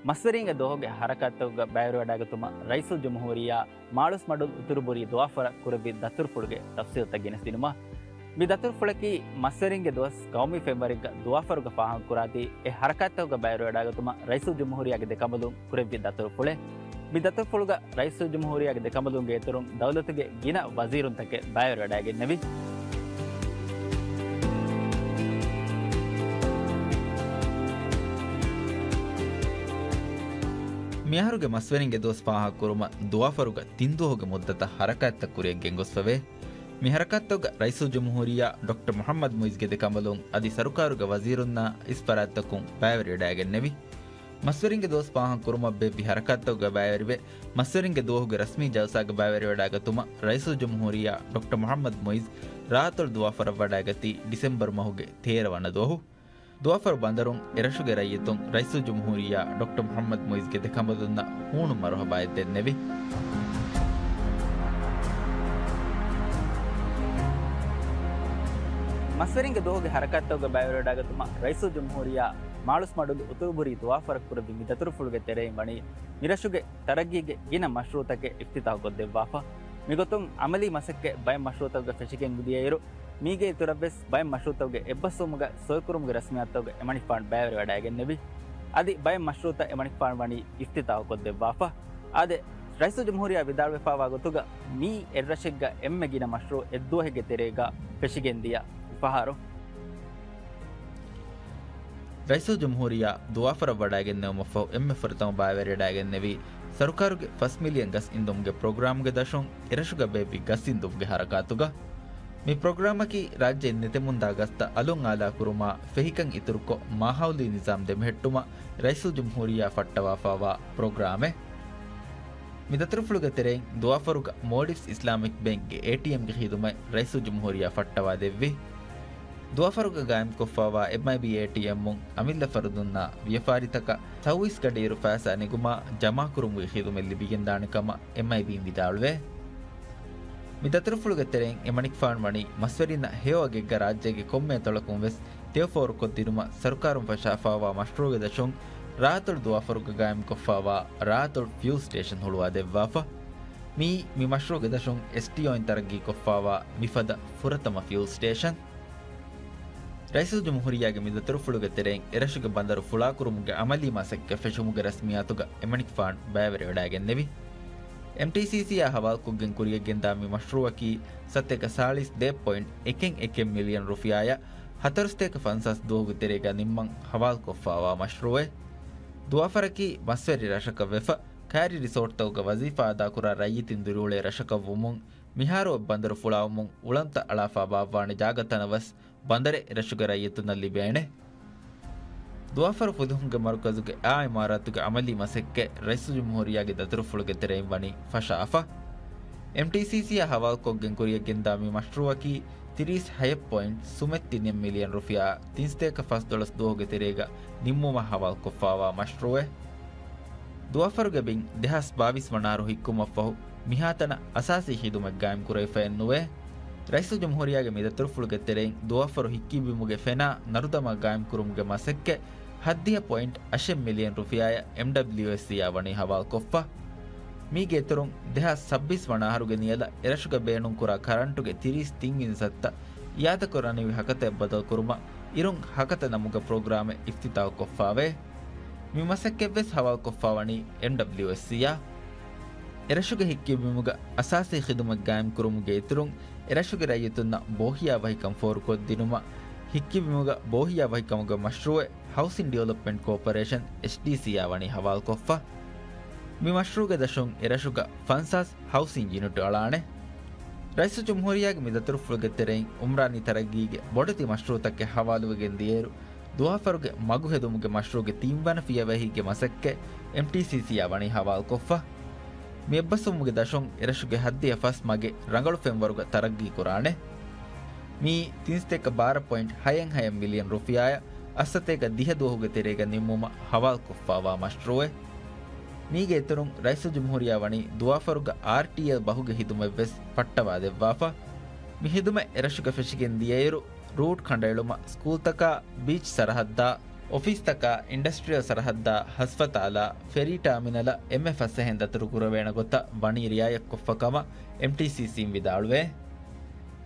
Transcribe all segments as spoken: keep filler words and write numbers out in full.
މަސްވެރިންގެ ދުވަހުގެ ހަރަކާތްތަކުގަ ބައިވެރިވަޑައިގަތުމަށް ރައީސުލްޖުމްހޫރިއްޔާ މާޅުސްމަޑުލު އުތުރުބުރީ ދުވާފަރަށް ކުރެއްވި ދަތުރުފުޅުގެ ތަފްސީލްތައް ގެނެސްދިނުމަށް. މި ދަތުރުފުޅަކީ މަސްވެރިންގެ ދުވަސް ގައުމީ ފެންވަރެއްގަ ދުވާފަރުގަ ފާހަގަކުރާތީ އެ ހަރަކާތްތަކުގަ ބައިވެރިވަޑައިގަތުމަށް ރައީސުލްޖުމްހޫރިއްޔާގެ ދެކަނބަލުން ކުރެއްވި ދަތުރުފުޅެއް. މި ދަތުރުފުޅުގަ ރައީސުލްޖުމްހޫރިއްޔާގެ ދެކަނބަލުންގެ އިތުރުން ދައުލަތުގެ ގިނަ ވަޒީރުންތަކެއް ބައިވެރިވަޑައިގެންނެވި. މިއަހަރުގެ މަސްވެރިންގެ ދުވަސް ފާހަގަކުރުމަށް ދުވާފަރުގަ ތިން ދުވަހުގެ މުއްދަތަށް ހަރަކާތްތައް ކުރިއަށް ގެންގޮސްފަވޭ. މި ހަރަކާތްތަކުގަ ރައީސުލްޖުމްހޫރިއްޔާ ޑޮކްޓަރ މުޙައްމަދު މުއިޒްގެ ދެކަނބަލުން އަދި ސަރުކާރުގެ ވަޒީރުންނާ އިސް ފަރާތްތަކުން ބައިވެރިވެޑައިގެންނެވި. މަސްވެރިންގެ ދުވަސް ފާހަގަކުރުމަށް ބޭއްވި ހަރަކާތްތަކުގަ ބައިވެރިވެ، މަސްވެރިންގެ ދުވަހުގެ ރަސްމީ ޖަލްސާގަ ބައިވެރިވެޑައިގަތުމަށް ރައީސުލްޖުމްހޫރިއްޔާ ޑޮކްޓަރ މުޙައްމަދު މުއިޒް ރާއަތުލް ދުވާފަރަށް ވަޑައިގަތީ ޑިސެމްބަރު މަހުގެ ތޭރަ ވަނަ ދުވަހު. ދުވާފަރު ބަނދަރުން އެރަށުގެ ރައްޔިތުން ރައީސުލްޖުމްހޫރިއްޔާ ޑޮކްޓަރ މުޙައްމަދު މުއިޒްގެ ދެކަނބަލުންނަށް ހޫނު މަރުޙަބާއެއް ދެންނެވި. މަސްވެރިންގެ ދުވަހުގެ ހަރަކާތްތަކުގަ ބައިވެރިވެޑައިގަތުމަށް ރައީސުލްޖުމްހޫރިއްޔާ މާޅުސްމަޑުލު އުތުރުބުރީ ދުވާފަރަށް ކުރެއްވި މި ދަތުރުފުޅުގެ ތެރެއިން ވަނީ މިރަށުގެ ތަރައްގީގެ ގިނަ މަޝްރޫޢުތަކެއް އިފްތިތާޙުކޮށްދެއްވާފަ. މިގޮތުން އަމަލީ މަސައްކަތް ބައެއް މަޝްރޫޢުތަކުގަ ފެށިގެން ދިޔައިރު، މީގެ އިތުރަށްވެސް ބައެއް މަޝްރޫޢުތަކުގެ އެއްބަސްވުމުގަ ސޮއިކުރުމުގެ ރަސްމިއްޔާތުތަކުގަ އެމަނިކުފާނު ބައިވެރިވަޑައިގެންނެވި. އަދި ބައެއް މަޝްރޫޢުތައް އެމަނިކުފާނު ވަނީ އިފްތިތާޙުކޮށްދެއްވާފަ. އާދެ، ރައީސުލްޖުމްހޫރިއްޔާ ވިދާޅުވެފާވާ ގޮތުގަ، މީ އެއްރަށެއްގަ އެންމެ ގިނަ މަޝްރޫޢު އެއްދުވަހެއްގެ ތެރޭގަ ފެށިގެންދިޔަ އުފަހަރު. ރައީސުލްޖުމްހޫރިއްޔާ ދުވާފަރަށް ވަޑައިގެންނެވުމަށްފަހު އެންމެ ފުރަތަމަ ބައިވެރިވަޑައިގެންނެވީ ސަރުކާރުގެ ފަސް މިލިއަން ގަސް އިންދުމުގެ ޕްރޮގްރާމުގެ ދަށުން އެރަށުގަ ބޭއްވި ގަސް އިންދުމުގެ ހަރަކާތުގަ. މި ޕްރޮގްރާމަކީ ރާއްޖެއިން ނެތެމުންދާ ގަސްތައް އަލުން އާލާކުރުމާ ފެހިކަން އިތުރުކޮށް، މާހައުލީ ނިޒާމް ދެމެހެއްޓުމަށް ރައީސުލްޖުމްހޫރިއްޔާ ފައްޓަވާފާވާ ޕްރޮގްރާމެއް. މި ދަތުރުފުޅުގެ ތެރެއިން ދުވާފަރުގަ މޯލްޑިވްސް އިސްލާމިކް ބޭންކްގެ އޭޓީއެމްގެ ޚިދުމަތް ރައީސުލްޖުމްހޫރިއްޔާ ފައްޓަވާ ދެއްވި. ދުވާފަރުގަ ގާއިމްކޮށްފާވާ އެމްއައިބީ އޭޓީއެމުން އަމިއްލަ ފަރުދުންނާ ވިޔަފާރިތަކަށް ތައުވީސް ގަޑިއިރު ފައިސާ ނެގުމާ ޖަމާކުރުމުގެ ޚިދުމަތް ލިބިގެންދާނެ ކަމަށް އެމްއައިބީން ވިދާޅުވޭ. މި ދަތުރުފުޅުގެ ތެރެއިން އެމަނިކުފާނު ވަނީ މަސްވެރިންނަށް ހެޔޮ އަގެއްގަ ރާއްޖޭގެ ކޮންމެ އަތޮޅަކުން ވެސް ތެޔޮފޯރުކޮށްދިނުމަށް ސަރުކާރުން ފަށާފާވާ މަޝްރޫޢުގެ ދަށުން ރާއަތުލް ދުވާފަރުގަ ގާއިމްކޮށްފާވާ ރާއަތުލް ފިއުލް ސްޓޭޝަން ހުޅުވާ ދެއްވާފަ. މިއީ މި މަޝްރޫޢުގެ ދަށުން އެސްޓީއޯއިން ތަރައްގީކޮށްފާވާ މިފަދަ ފުރަތަމަ ފިއުލް ސްޓޭޝަން. ރައީސުލްޖުމްހޫރިއްޔާގެ މި ދަތުރުފުޅުގެ ތެރެއިން އެރަށުގެ ބަނދަރު ފުޅާކުރުމުގެ އަމަލީ މަސައްކަތް ފެށުމުގެ ރަސްމިއްޔާތުގަ އެމަނިކުފާނު ބައިވެރިވެޑައިގެންނެވި. އެމްޓީސީސީއާ ހަވާލުކޮށްގެން ކުރިއަށްގެންދާ މި މަޝްރޫޢަކީ ސަތޭކަ ސާޅީސް ދޭއް ޕޮއިންޓް އެކެއް އެކެއް މިލިއަން ރުފިޔާއަށް ހަތަރުސަތޭކަ ފަންސާސް ދުވަހުގެ ތެރޭގަ ނިންމަން ހަވާލުކޮށްފާވާ މަޝްރޫޢެއް. ދުވާފަރަކީ މަސްވެރި ރަށަކަށް ވެފަ، ކައިރި ރިސޯޓްތަކުގަ ވަޒީފާ އަދާކުރާ ރައްޔިތުން ދިރިއުޅޭ ރަށަކަށް ވުމުން، މިހާރު އޮތް ބަނދަރު ފުޅާވުމުން އުޅަނދުތައް އަޅާފާ ބާއްވާނެ ޖާގަތަނަށް ވެސް ބަނދަރެއް އެރަށުގެ ރައްޔިތުންނަށް ލިބޭނެ. ދުވާފަރު ފުލުހުންގެ މަރުކަޒުގެ އާ އިމާރާތުގެ އަމަލީ މަސައްކަތް ރައީސުލްޖުމްހޫރިއްޔާގެ ދަތުރުފުޅުގެ ތެރެއިން ވަނީ ފަށާފަ. އެމްޓީސީސީއާ ހަވާލުކޮށްގެން ކުރިއަށްގެންދާ މި މަޝްރޫޢަކީ ތިރީސް ހައެއް ޕޮއިންޓް ސުމެއް ތިނެއް މިލިއަން ރުފިޔާ ތިންސަތޭކަ ފަސްދޮޅަސް ދުވަހުގެ ތެރޭގަ ނިންމުމަށް ހަވާލުކޮށްފާވާ މަޝްރޫޢެއް. ދުވާފަރުގެ ބިން ދެހާސް ބާވީސް ވަނަ އަހަރު ހިއްކުމަށްފަހު، މިހާތަނަށް އަސާސީ ޚިދުމަތް ގާއިމްކުރެވިފައެއް ނުވޭ. ރައީސުލްޖުމްހޫރިއްޔާގެ މި ދަތުރުފުޅުގެ ތެރެއިން ދުވާފަރު ހިއްކިވުމުގެ ފެނާ ނަރުދަމާ ގާއިމްކުރުމުގެ މަސައްކަތް ހައްދިހަ ޕޮއިންޓް އަށެއް މިލިއަން ރުފިޔާއަށް އެމްޑަބްލިއުއެސްސީއާ ވަނީ ހަވާލުކޮށްފަ. މީގެ އިތުރުން، ދެހާސް ސައްބީސް ވަނަ އަހަރުގެ ނިޔަލަށް އެރަށުގަ ބޭނުންކުރާ ކަރަންޓުގެ ތިރީސް ތިން އިންސައްތަ އިއާދަކުރާނެވި ހަކަތައެއް ބަދަލުކުރުމަށް އިރުން ހަކަތަ ނަމުގެ ޕްރޮގްރާމެއް އިފްތިތާޙުކޮށްފާވޭ. މި މަސައްކަތްވެސް ހަވާލުކޮށްފާވަނީ އެމްޑަބްލިއުއެސްސީއާ. އެރަށުގެ ހިއްކިވުމުގަ އަސާސީ ޚިދުމަތް ގާއިމްކުރުމުގެ އިތުރުން، އެރަށުގެ ރައްޔިތުންނަށް ބޯހިޔާ ވަހިކަން ފޯރުކޮށްދިނުމަށް، ހިއްކިވުމުގަ ބޯހިޔާ ވަހިކަމުގެ މަޝްރޫޢެއް ހައުސިން ޑިވެލޮޕްމަންޓް ކޯޕަރޭޝަން، އެޗްޑީސީއާ ވަނީ ހަވާލުކޮށްފަ. މި މަޝްރޫޢުގެ ދަށުން އެރަށުގަ ފަންސާސް ހައުސިން ޔުނިޓު އަޅާނެ. ރައީސުލްޖުމްހޫރިއްޔާގެ މި ދަތުރުފުޅުގެ ތެރެއިން އުމްރާނީ ތަރައްގީގެ ބޮޑެތި މަޝްރޫޢުތަކެއް ހަވާލުވެގެން ދިޔައިރު، ދުވާފަރުގެ މަގު ހެދުމުގެ މަޝްރޫޢުގެ ތިންވަނަ ފިޔަވަހީގެ މަސައްކަތް އެމްޓީސީސީއާ ވަނީ ހަވާލުކޮށްފަ. މި އެއްބަސްވުމުގެ ދަށުން އެރަށުގެ ހައްދިހަ ފަސް މަގެއް ރަނގަޅު ފެންވަރުގަ ތަރައްގީ ކުރާނެ. މިއީ ތިންސަތޭކަ ބާރަ ޕޮއިންޓް ހައެއް ހައެއް މިލިއަން ރުފިޔާއަށް އަށްސަތޭކަ ދިހަ ދުވަހުގެ ތެރޭގަ ނިންމުމަށް ހަވާލުކޮށްފާވާ މަޝްރޫޢެއް. މީގެ އިތުރުން، ރައީސުލްޖުމްހޫރިއްޔާ ވަނީ ދުވާފަރުގަ އާރްޓީއެލް ބަހުގެ ހިދުމަތްވެސް ފައްޓަވާދެއްވާފަ. މި ހިދުމަތް އެރަށުގަ ފެށިގެން ދިޔައިރު، ރޫޓް ކަނޑައެޅުމަށް ސްކޫލްތަކާ ބީޗް ސަރަހައްދާ އޮފީސްތަކާ، އިންޑަސްޓްރިއަލް ސަރަހައްދާ، ހަސްފަތާލާ، ފެރީ ޓާމިނަލަށް އެންމެ ފަސޭހައިން ދަތުރުކުރެވޭނެ ގޮތަށް ވަނީ ރިއާޔަތްކޮށްފަ ކަމަށް އެމްޓީސީސީން ވިދާޅުވޭ.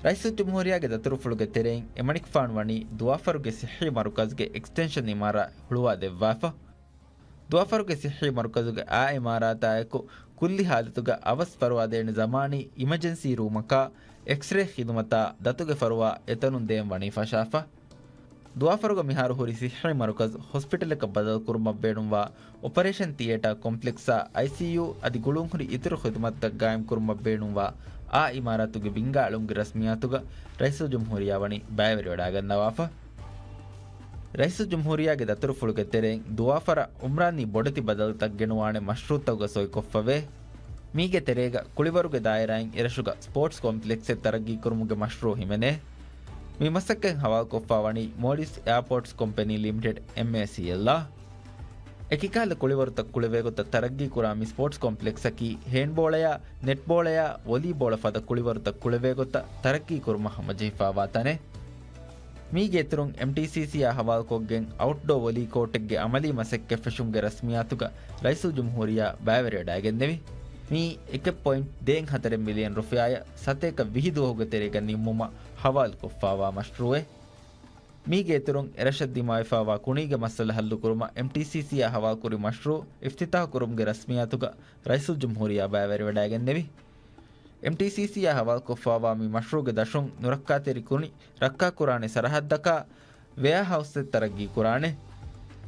ރައީސުލްޖުމްހޫރިއްޔާގެ ދަތުރުފުޅުގެ ތެރެއިން އެމަނިކުފާނު ވަނީ ދުވާފަރުގެ ޞިއްޙީ މަރުކަޒުގެ އެކްސްޓެންޝަން އިމާރާތް ހުޅުވާ ދެއްވާފަ. ދުވާފަރުގެ ޞިއްޙީ މަރުކަޒުގެ އާ އިމާރާތާއެކު ކުއްލި ހާލަތުގަ އަވަސް ފަރުވާދޭނެ ޒަމާނީ އިމަޖެންސީ ރޫމަކާ، އެކްސްރޭ ޚިދުމަތާ ދަތުގެ ފަރުވާ އެތަނުން ދޭން ވަނީ ފަށާފަ. ދުވާފަރުގަ މިހާރު ހުރި ޞިއްޙީ މަރުކަޒު ހޮސްޕިޓަލަކަށް ބަދަލުކުރުމަށް ބޭނުންވާ އޮޕަރޭޝަން ތިއޭޓާ ކޮމްޕްލެކްސްއާ، އައިސީޔޫ އަދި ގުޅުންހުރި އިތުރު ޚިދުމަތްތައް ގާއިމްކުރުމަށް ބޭނުންވާ އާ އިމާރާތުގެ ބިންގާ އަޅުންގެ ރަސްމިއްޔާތުގަ ރައީސުލްޖުމްހޫރިއްޔާ ވަނީ ބައިވެރިވެވަޑައިގަންނަވާފަ. ރައީސުލްޖުމްހޫރިއްޔާގެ ދަތުރުފުޅުގެ ތެރެއިން ދުވާފަރަށް އުމްރާނީ ބޮޑެތި ބަދަލުތައް ގެނުވާނެ މަޝްރޫއުތަކުގަ ސޮއިކޮށްފަވޭ. މީގެ ތެރޭގަ ކުޅިވަރުގެ ދާއިރާއިން އެރަށުގަ ސްޕޯޓްސް ކޮމްޕްލެކްސެއް ތަރައްގީކުރުމުގެ މަޝްރޫއު ހިމެނޭ. މި މަސައްކަތް ހަވާލުކޮށްފަ ވަނީ މޯލްޑިވްސް އެއާޕޯޓްސް ކޮމްޕެނީ ލިމިޓެޑް، އެމްއޭސީއެލްއާ. އެކިކަހަލަ ކުޅިވަރުތައް ކުޅެވޭގޮތަށް ތަރައްގީކުރާ މި ސްޕޯޓްސް ކޮމްޕްލެކްސަކީ ހޭންޑްބޯޅަޔާ، ނެޓްބޯޅަޔާ، ވޮލީބޯޅަ ފަދަ ކުޅިވަރުތައް ކުޅެވޭގޮތަށް ތަރައްގީކުރުމަށް ހަމަޖެހިފައިވާ ތަނެއް. މީގެ އިތުރުން އެމްޓީސީސީއާ ހަވާލުކޮށްގެން އައުޓްޑޯ ވޮލީ ކޯޓެއްގެ އަމަލީ މަސައްކަތް ފެށުމުގެ ރަސްމިއްޔާތުގަ ރައީސުލްޖުމްހޫރިއްޔާ ބައިވެރިވެވަޑައިގެންނެވި. މީ އެކެއް ޕޮއިންޓް ދޭއް ހަތަރެއް މިލިއަން ރުފިޔާއަށް ސަތޭކަ ވިހި ދުވަހުގެ ތެރޭގަ ނިންމުމަށް ހަވާލުކޮށްފައިވާ މަޝްރޫއެއް. މީގެ އިތުރުން އެރަށަށް ދިމާވެފައިވާ ކުނީގެ މައްސަލަ ހައްލުކުރުމަށް އެމްޓީސީސީއާ ހަވާލުކުރި މަޝްރޫއު އިފްތިތާޙުކުރުމުގެ ރަސްމިއްޔާތުގަ ރައީސުލްޖުމްހޫރިއްޔާ ބައިވެރިވެވަޑައިގެންނެވި. އެމްޓީސީސީއާ ހަވާލުކޮށްފައިވާ މި މަޝްރޫއުގެ ދަށުން ނުރައްކާތެރި ކުނި ރައްކާކުރާނެ ސަރަހައްދަކާ ވެއާހައުސްއެއް ތަރައްގީކުރާނެ.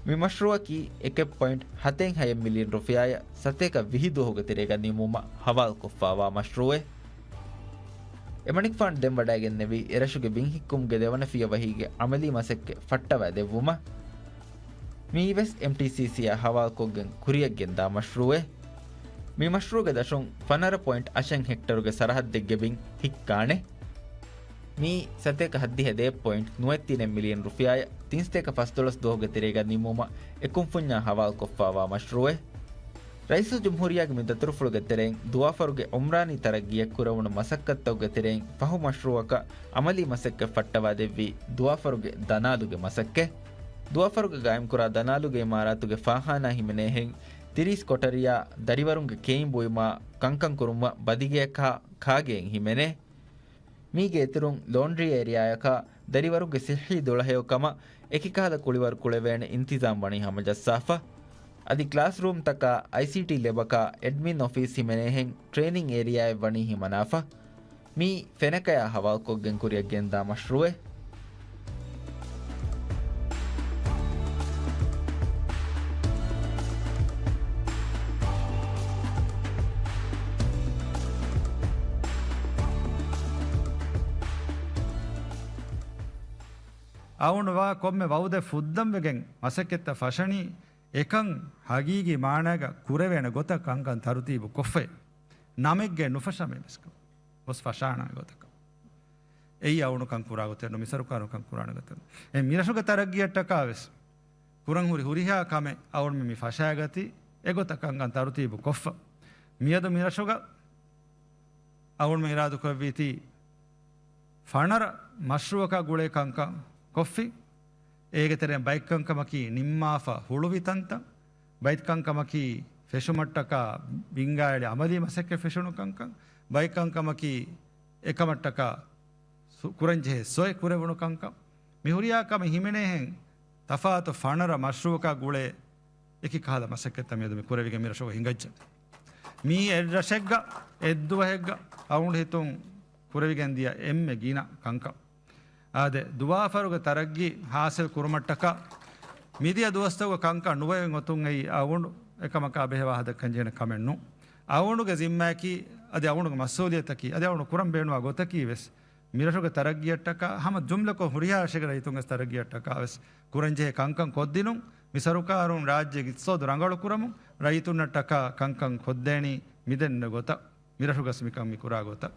މި މަޝްރޫއަކީ އެކެއް ޕޮއިންޓް ހަތެއް ހައެއް މިލިއަން ރުފިޔާއަށް ސަތޭކަ ވިހި ދުވަހުގެ ތެރޭގަ ނިމުމަށް ހަވާލުކޮށްފައިވާ މަޝްރޫއެއް. އެމަނިކުފާނު ދެން ވަޑައިގެންނެވީ އެރަށުގެ ބިން ހިއްކުމުގެ ދެވަނަ ފިޔަވަހީގެ އަމަލީ މަސައްކަތް ފައްޓަވައިދެއްވުމަށް. މީވެސް އެމްޓީސީސީއާ ހަވާލުކޮށްގެން ކުރިއަށްގެންދާ މަޝްރޫއެއް. މި މަޝްރޫއުގެ ދަށުން ފަނަރަ ޕޮއިންޓް އަށެއް ހެކްޓަރުގެ ސަރަހައްދެއްގެ ބިން ހިއްކާނެ. މީ ސަތޭކަ ހައްދިހަ ދޭއް ޕޮއިންޓް ނުވައެއް ތިނެއް މިލިއަން ރުފިޔާއަށް ތިން ސަތޭކަ ފަސްދޮޅަސް ދުވަހުގެ ތެރޭގަ ނިމުމަށް އެކުންފުންޏާ ހަވާލުކޮށްފައިވާ މަޝްރޫއެއް. ރައީސުލްޖުމްހޫރިއްޔާގެ މި ދަތުރުފުޅުގެ ތެރެއިން ދުވާފަރުގެ އުމްރާނީ ތަރައްގީއަށް ކުރެވުނު މަސައްކަތްތަކުގެ ތެރެއިން ފަހު މަޝްރޫއަކަށް އަމަލީ މަސައްކަތް ފައްޓަވާދެއްވީ ދުވާފަރުގެ ދަނާލުގެ މަސައްކަތް. ދުވާފަރުގަ ގާއިމްކުރާ ދަނާލުގެ އިމާރާތުގެ ފާޚާނާ ހިމެނޭހެން ތިރީސް ކޮޓަރިއާ ދަރިވަރުންގެ ކެއިން ބުއިމާ ކަންކަން ކުރުމަށް ބަދިގެއަކާ ކާގެއެއް ހިމެނޭ. މީގެ އިތުރުން ލޯންޑްރީ އޭރިއާއަކާ ދަރިވަރުންގެ ސިއްހީ ދުޅަހެޔޮ ކަމަށް އެކިކަހަލަ ކުޅިވަރު ކުޅެވޭނެ އިންތިޒާމް ވަނީ ހަމަޖައްސާފަ. އަދި ކްލާސްރޫމްތަކާ، އައިސީޓީ ލެބަކާ، އެޑްމިން އޮފީސް ހިމެނޭހެން ޓްރޭނިން އޭރިއާއެއް ވަނީ ހިމަނާފަ. މީ ފެނަކަޔާ ހަވާލުކޮށްގެން ކުރިއަށް ގެންދާ މަޝްރޫއެއް. އައުން ވާ ކޮންމެ ވައުދެއް ފުއްދަންވެގެން މަސައްކަތްތައް ފަށަނީ، އެކަން ހަގީގީ މާނައިގަ ކުރެވޭނެ ގޮތަށް ކަންކަން ތަރުތީބު ކޮށްފައި. ނަމެއްގެ ނުފަށާ މި މިސްކު ގޮސް ފަށާނާ ގޮތަކަށް. އެއީ އައުނު ކަން ކުރާ ގޮތެއް ނު، މި ސަރުކާރުން ކަން ކުރާނެ ގޮތެއް ނު. އެ މިރަށުގެ ތަރައްގީއަށްޓަކާ ވެސް ކުރަން ހުރި ހުރިހާ ކަމެއް އައުން މި ފަށާގަތީ އެގޮތަށް ކަންކަން ތަރުތީބު ކޮށްފަ. މިއަދު މިރަށުގަ އަޅުގަނޑުމެން އިރާދަކުރެއްވީތީ، ފަނަރަ މަޝްރޫއަކާ ގުޅޭ ކަންކަން ކޮށްފި. އޭގެ ތެރެއިން ބައެއް ކަންކަމަކީ ނިންމާފަ ހުޅުވި ތަންތަން، ބައެއް ކަންކަމަކީ ފެށުމަށްޓަކާ ބިންގާއެޅި އަމަލީ މަސައްކަތް ފެށުނު ކަންކަން، ބައެއް ކަންކަމަކީ އެކަމަށްޓަކާ ސު-، ކުރަންޖެހޭ ސޮއެ ކުރެވުނު ކަންކަން. މި ހުރިހާ ކަމެއް ހިމެނޭހެން ތަފާތު ފަނަރަ މަޝްރޫއަކާ ގުޅޭ އެކި ކަހަލަ މަސައްކަތްތައް މިއަދު މި ކުރެވިގެން މި ރަށުގަ ހިނގައްޖެ. މީ އެއްރަށެއްގަ އެއްދުވަހެއްގަ އައުން ހިތުން ކުރެވިގެން ދިޔަ އެންމެ ގިނަ ކަންކަން. އާދެ، ދުވާފަރުގެ ތަރައްގީ ހާސިލް ކުރުމަށްޓަކާ މިދިޔަ ދުވަސްތަކުގެ ކަންކަން ނުވެވެން އޮތުން އެއީ އައުން އެކަމަކާ ބެހޭ ވާހަކަ ދައްކަން ޖެހޭނެ ކަމެއް ނޫން. އައުނުގެ ޒިންމާއަކީ، އަދި އައުނުގެ މަސްއޫލިއްޔަތަކީ، އަދި އައުނު ކުރަން ބޭނުންވާ ގޮތަކީ ވެސް މިރަށުގެ ތަރައްގީއަށްޓަކާ ހަމަ ޖުމްލަކޮށް ހުރިހާ ރަށެއްގެ ރައްޔިތުންގެ ތަރައްގީއަށްޓަކާ ވެސް ކުރަންޖެހޭ ކަންކަން ކޮށްދިނުން، މި ސަރުކާރުން ރާއްޖޭގެ އިޤްތިޞާދު ރަނގަޅުކުރަމުން، ރައްޔިތުންނަށްޓަކާ ކަންކަން ކޮށްދޭނީ މިދެންނެވި ގޮތަށް. މިރަށުގަސް މިކަން މި ކުރާ ގޮތަށް.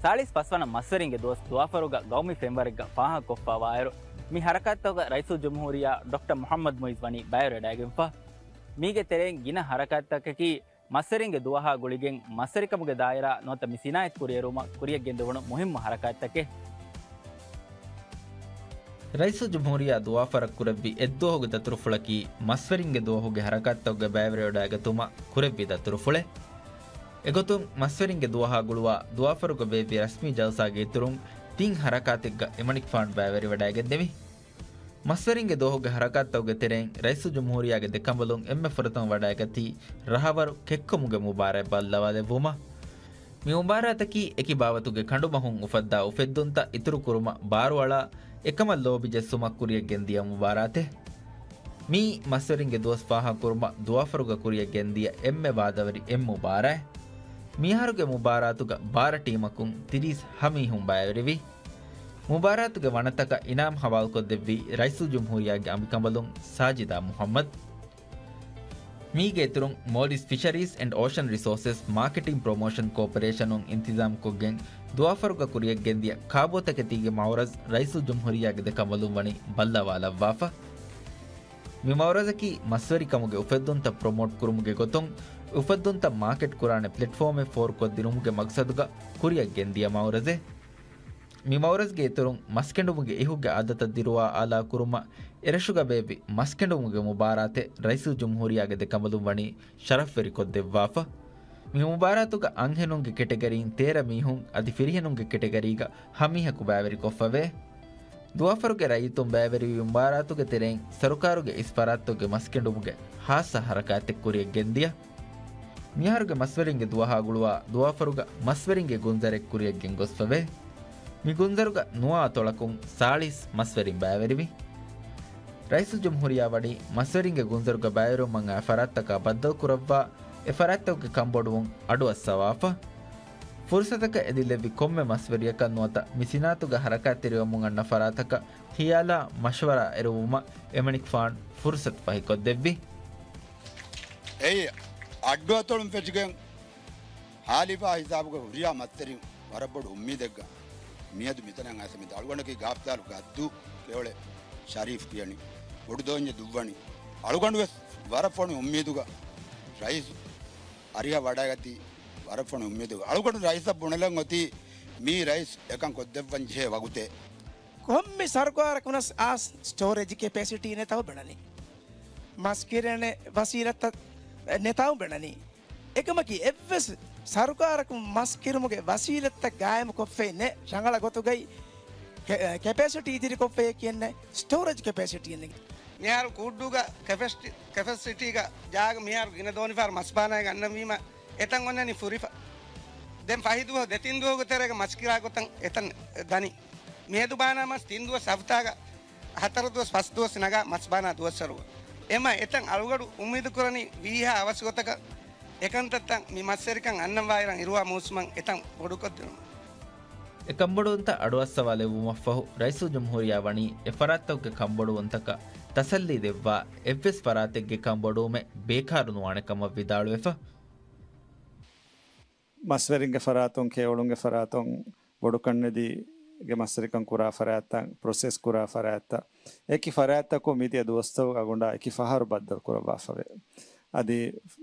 ސާޅީސް ފަސްވަނަ މަސްވެރިންގެ ދުވަސް ދުވާފަރުގަ ގައުމީ ފެންވަރެއްގަ ފާހަގަކޮށްފައިވާއިރު، މި ހަރަކާތްތަކުގަ ރައީސުލްޖުމްހޫރިއްޔާ ޑޮކްޓަރ މުޙައްމަދު މުޢިއްޒު ވަނީ ބައިވެރިވެވަޑައިގެންފަ. މީގެ ތެރެއިން ގިނަ ހަރަކާތްތަކަކީ މަސްވެރިންގެ ދުވަހާ ގުޅިގެން މަސްވެރިކަމުގެ ދާއިރާ ނުވަތަ މި ސިނާއަތް ކުރިއެރުމަށް ކުރިއަށް ގެންދެވުނު މުހިއްމު ހަރަކާތްތަކެއް. ރައީސުލްޖުމްހޫރިއްޔާ ދުވާފަރަށް ކުރެއްވި އެއްދުވަހުގެ ދަތުރުފުޅަކީ މަސްވެރިންގެ ދުވަހުގެ ހަރަކާތްތަކުގެ ބައިވެރިވެވަޑައިގަތުމަށް ކުރެއްވި ދަތުރުފުޅެއް. އެގޮތުން މަސްވެރިންގެ ދުވަހާ ގުޅުވާ ދުވާފަރުގަ ބޭއްވި ރަސްމީ ޖަލްސާގެ އިތުރުން ތިން ހަރަކާތެއްގަ އެމަނިކުފާނު ބައިވެރިވެވަޑައިގެންނެވި. މަސްވެރިންގެ ދުވަހުގެ ހަރަކާތްތަކުގެ ތެރެއިން ރައީސުލްޖުމްހޫރިއްޔާގެ ދެކަނބަލުން އެންމެ ފުރަތަމަ ވަޑައިގަތީ ރަހަވަރު ކެއްކުމުގެ މުބާރާތް ބައްލަވާލެއްވުމަށް. މި މުބާރާތަކީ އެކި ބާވަތުގެ ކަނޑުމަހުން އުފައްދާ އުފެއްދުންތައް އިތުރުކުރުމަށް ބާރުއަޅާ އެކަމަށް ލޯބި ޖެއްސުމަށް ކުރިއަށް ގެންދިޔަ މުބާރާތެއް. މިއީ މަސްވެރިންގެ ދުވަސް ފާހަގަކުރުމަށް ދުވާފަރުގަ ކުރިއަށް ގެންދިޔަ އެންމެ ވާދަވެރި އެއް މުބާރާތް. މިއަހަރުގެ މުބާރާތުގަ ބާރަ ޓީމަކުން ތިރީސް ހަ މީހުން ބައިވެރިވި. މުބާރާތުގެ ވަނަތަކަށް އިނާމް ހަވާލުކޮށްދެއްވީ ރައީސުލްޖުމްހޫރިއްޔާގެ އަނބިކަނބަލުން ސާޖިދާ މުހައްމަދު. މީގެ އިތުރުން މޯލްޑިވްސް ފިޝަރީޒް އެންޑް އޯޝަން ރިސޯސެސް މާކެޓިން ޕްރޮމޯޝަން ކޯޕަރޭޝަނުން އިންތިޒާމްކޮށްގެން ދުވާފަރުގަ ކުރިއަށްގެންދިޔަ ކާބޯތަކެތީގެ މައުރަޒް ރައީސުލްޖުމްހޫރިއްޔާގެ ދެކަނބަލުން ވަނީ ބައްލަވާލައްވާފަ. މި މައުރަޒަކީ މަސްވެރިކަމުގެ އުފެއްދުންތައް ޕްރޮމޯޓް ކުރުމުގެ ގޮތުން އުފެއްދުންތައް މާކެޓް ކުރާނެ ޕްލެޓްފޯމެއް ފޯރުކޮށްދިނުމުގެ މަގްސަދުގަ ކުރިއަށްގެންދިޔަ މައުރަޒެއް. މި މައުރަޒްގެ އިތުރުން މަސްކެނޑުމުގެ އިހުގެ އާދަތައް ދިރުވާ އާލާ ކުރުމަށް އެރަށުގަ ބޭއްވި މަސްކެނޑުމުގެ މުބާރާތެއް ރައީސުލްޖުމްހޫރިއްޔާގެ ދެކަނބަލުން ވަނީ ޝަރަފްވެރިކޮށްދެއްވާފަ. މި މުބާރާތުގަ އަންހެނުންގެ ކެޓަގަރީން ތޭރަ މީހުން އަދި ފިރިހެނުންގެ ކެޓަގަރީގަ ހަ މީހަކު ބައިވެރިކޮށްފަވޭ. ދުވާފަރުގެ ރައްޔިތުން ބައިވެރިވި މުބާރާތުގެ ތެރެއިން ސަރުކާރުގެ އިސް ފަރާތްތަކުގެ މަސްކެނޑުމުގެ ހާއްސަ ހަރަކާތެއް ކުރިއަށްގެންދިޔަ. މިއަހަރުގެ މަސްވެރިންގެ ދުވަހާ ގުޅުވާ ދުވާފަރުގަ މަސްވެރިންގެ ގުންޒަރެއް ކުރިއަށްގެންގޮސްފަވޭ. މި ގުންޒަރުގަ ނުވަ އަތޮޅަކުން ސާޅީސް މަސްވެރިން ބައިވެރިވި. ރައީސުލްޖުމްހޫރިއްޔާ ވަނީ މަސްވެރިންގެ ގުންޒަރުގަ ބައިވެރިވުމަށް އައި ފަރާތްތަކާ ބައްދަލުކުރައްވާ، އެ ފަރާތްތަކުގެ ކަންބޮޑުވުން އަޑުއައްސަވާފަ. ފުރުސަތަކަށް އެދިލެއްވި ކޮންމެ މަސްވެރިޔަކަށް ނުވަތަ މި ސިނާއަތުގަ ހަރަކާތްތެރިވަމުން އަންނަ ފަރާތަކަށް ހިޔާލާ މަޝްވަރާ އެރުވުމަށް އެމަނިކުފާނު ފުރުސަތު ފަހިކޮށްދެއްވި. އެއީ އައްޑު އަތޮޅުން ފެށިގެން ހާލިފާ ހިސާބުގަ ހުރިހާ މަސްތެރިން ވަރަށް ބޮޑު އުއްމީދެއްގަ މިއަދު މިތަނަށް އައިސް މި އަޅުގަނޑަކީ ގާފްދާލު ގައްދޫ ކެޔޮޅެ ޝަރީފް ކިޔަނީ. ބޮޑު ދޯންޏެއް ދުއްވަނީ. އަޅުގަނޑު ވެސް ވަރަށް ފޮނި އުއްމީދުގަ ރައީސް އަރިހަށް ވަޑައިގަތީ ވަރަށް ފޮނި އުއްމީދުގަ. އަޅުގަނޑު ރައީސަށް ބުނެލަން އޮތީ މީ ރައީސް އެކަން ކޮށްދެއްވަން ޖެހޭ ވަގުތެއް. ކޮންމެ ސަރުކާރަކުނަސް އާ ސްޓޯރޭޖް ކެޕޭސިޓީ ނެތަވަ ބެނަނީ. މަސް ކިރޭނެ ވަސީލަތްތައް ނެތާ ބެނަނީ. އެކަމަކީ އެއްވެސް ސަރުކާރަކުން މަސް ކިރުމުގެ ވަސީލަތްތައް ގާއިމުކޮށްފައި ނެތް ރަނގަޅަށް ގޮތުގައި ކެ-، ކެޕޭސިޓީ އިތުރިކޮށްފައި ކިޔެންނެ ސްޓޯރޭޖް ކެޕޭސިޓީ އެއް ނެތް. މިހާރު ކޫއްޑޫގަ ކެޕޭސިޓީ، ކެޕޭސިޓީގަ ޖާގަ މިހާރު ގިނަ ދޯނިފަހަރު މަސް ބާނައިގެން އަންނަންވީމަ އެތަން އޮންނަނީ ފުރިފަ. ދެން ފަހި ދުވަހު ދެ ތިން ދުވަހުގެ ތެރޭގަ މަސް ކިރާ ގޮތަށް އެތަން ދަނީ. މިއަދު ބާނާ މަސް ތިން ދުވަސް ހަފްތާގަ ހަތަރު ދުވަސް ފަސް ދުވަސް ނަގާ މަސް ބާނާ ދުވަސްވަރު. އެމަ އެތަން އަޅުގަޑު އުއްމީދު ކުރަނީ ވީހާ އަވަސް ގޮތަކަށް އެކަންތައްތައް މި މަސްވެރިކަން އަންނަންވާއިރަށް އިރުވާ މޫސުމަށް އެތަން ބޮޑުކޮށްދިނުމަށް. އެ ކަންބޮޑުވުންތައް އަޑުއައްސަވާލެއްވުމަށްފަހު ރައީސުލްޖުމްހޫރިއްޔާ ވަނީ އެ ފަރާތްތަކުގެ ކަންބޮޑުވުންތަކަށް ތަސައްލީ ދެއްވާ އެއްވެސް ފަރާތެއްގެ ކަންބޮޑުވުމެއް ބޭކާރު ނުވާނެ ކަމަށް ވިދާޅުވެފަ. މަސްވެރިންގެ ފަރާތުން، ކެޔޮޅުންގެ ފަރާތުން، ބޮޑުކަންނެދީގެ މަސްވެރިކަން ކުރާ ފަރާތްތައް، ޕްރޮސެސް ކުރާ ފަރާތްތައް، އެކި ފަރާތްތަކުން މިދިޔަ ދުވަސްތަކުގަ އަގުނޑާ އެކި ފަހަރު ބައްދަލު ކުރައްވާފަވޭ. އަދި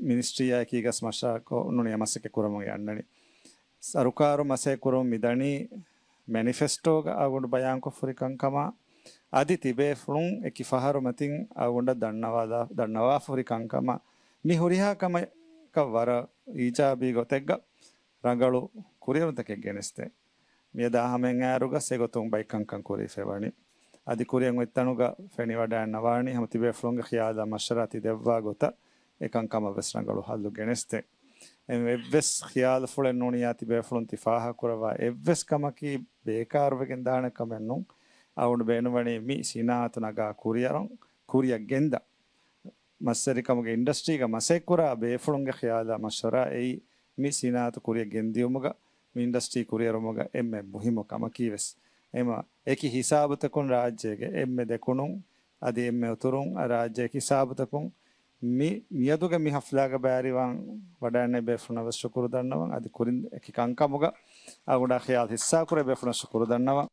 މިނިސްޓްރީއާ އެކީގަސް މަށާކޮށް ނޫނީ މަސައްކަތް ކުރަމުން އަންނަނީ. ސަރުކާރު މަސައްކަތް ކުރަމުން މިދަނީ މެނިފެސްޓޯގަ އަގުނޑު ބަޔާންކޮށްފަ ހުރި ކަންކަމާ، އަދި ތިބޭފުޅުން އެކި ފަހަރު މަތިން އަގުނޑަށް ދަންނަވާލާ، ދަންނަވާފަ ހުރި ކަންކަމާ، މި ހުރިހާ ކަމަކަށް ވަރަށް އީޖާބީ ގޮތެއްގަ ރަނގަޅު ކުރިއެރުންތަކެއް ގެނެސްދޭ. މިއަދާ ހަމައެއް އައިރުގަ އެގޮތުން ބައެއް ކަންކަން ކުރީފައި ވަނީ. އަދި ކުރިއަށް އޮތްތަނުގަ ފެނިވަޑައިންނަވާނީ ހަމަ ތިބޭފުޅުންގެ ޚިޔާލާ މަޝްވަރާ ތި ދެއްވާ ގޮތަށް އެ ކަންކަމަށް ވެސް ރަނގަޅު ހައްލު ގެނެސްދޭ. އެ އެއްވެސް ޚިޔާލުފުޅެއް ނޫނިއްޔާ ތިބޭފުޅުން ތި ފާހަގަކުރައްވާ އެއްވެސް ކަމަކީ ބޭކާރުވެގެން ދާނެ ކަމެއް ނޫން. އަޅުގަނޑު ބޭނުންވަނީ މި ސިނާއަތު ނަގާ ކުރިއަރަން، ކުރިއަށް ގެންދާ. މަސްވެރިކަމުގެ އިންޑަސްޓްރީގަ މަސައްކަތްކުރާ ބޭފުޅުންގެ ޚިޔާލާ މަޝްވަރާ އެއީ މި ސިނާއަތު ކުރިއަށް ގެންދިޔުމުގަ، މި އިންޑަސްޓްރީ ކުރިއެރުމުގަ އެންމެ މުހިއްމު ކަމަކީ ވެސް. އެމަ އެކި ހިސާބުތަކުން ރާއްޖޭގެ އެންމެ ދެކުނުން އަދި އެންމެ އުތުރުން ރާއްޖޭގެ ހިސާބުތަކުން މި މިއަދުގެ މި ހަފްލާގަ ބައިވެރިވާން ވަޑައިގެންނެވި ބޭފުޅުންނަށް ވެސް ޝުކުރު ދަންނަވަން. އަދި ކުރިން އެކި ކަންކަމުގަ އަގުނޑާ ޚިޔާލު ހިއްސާކުރެއްވި ބޭފުޅުންނަށް ޝުކުރު ދަންނަވަން.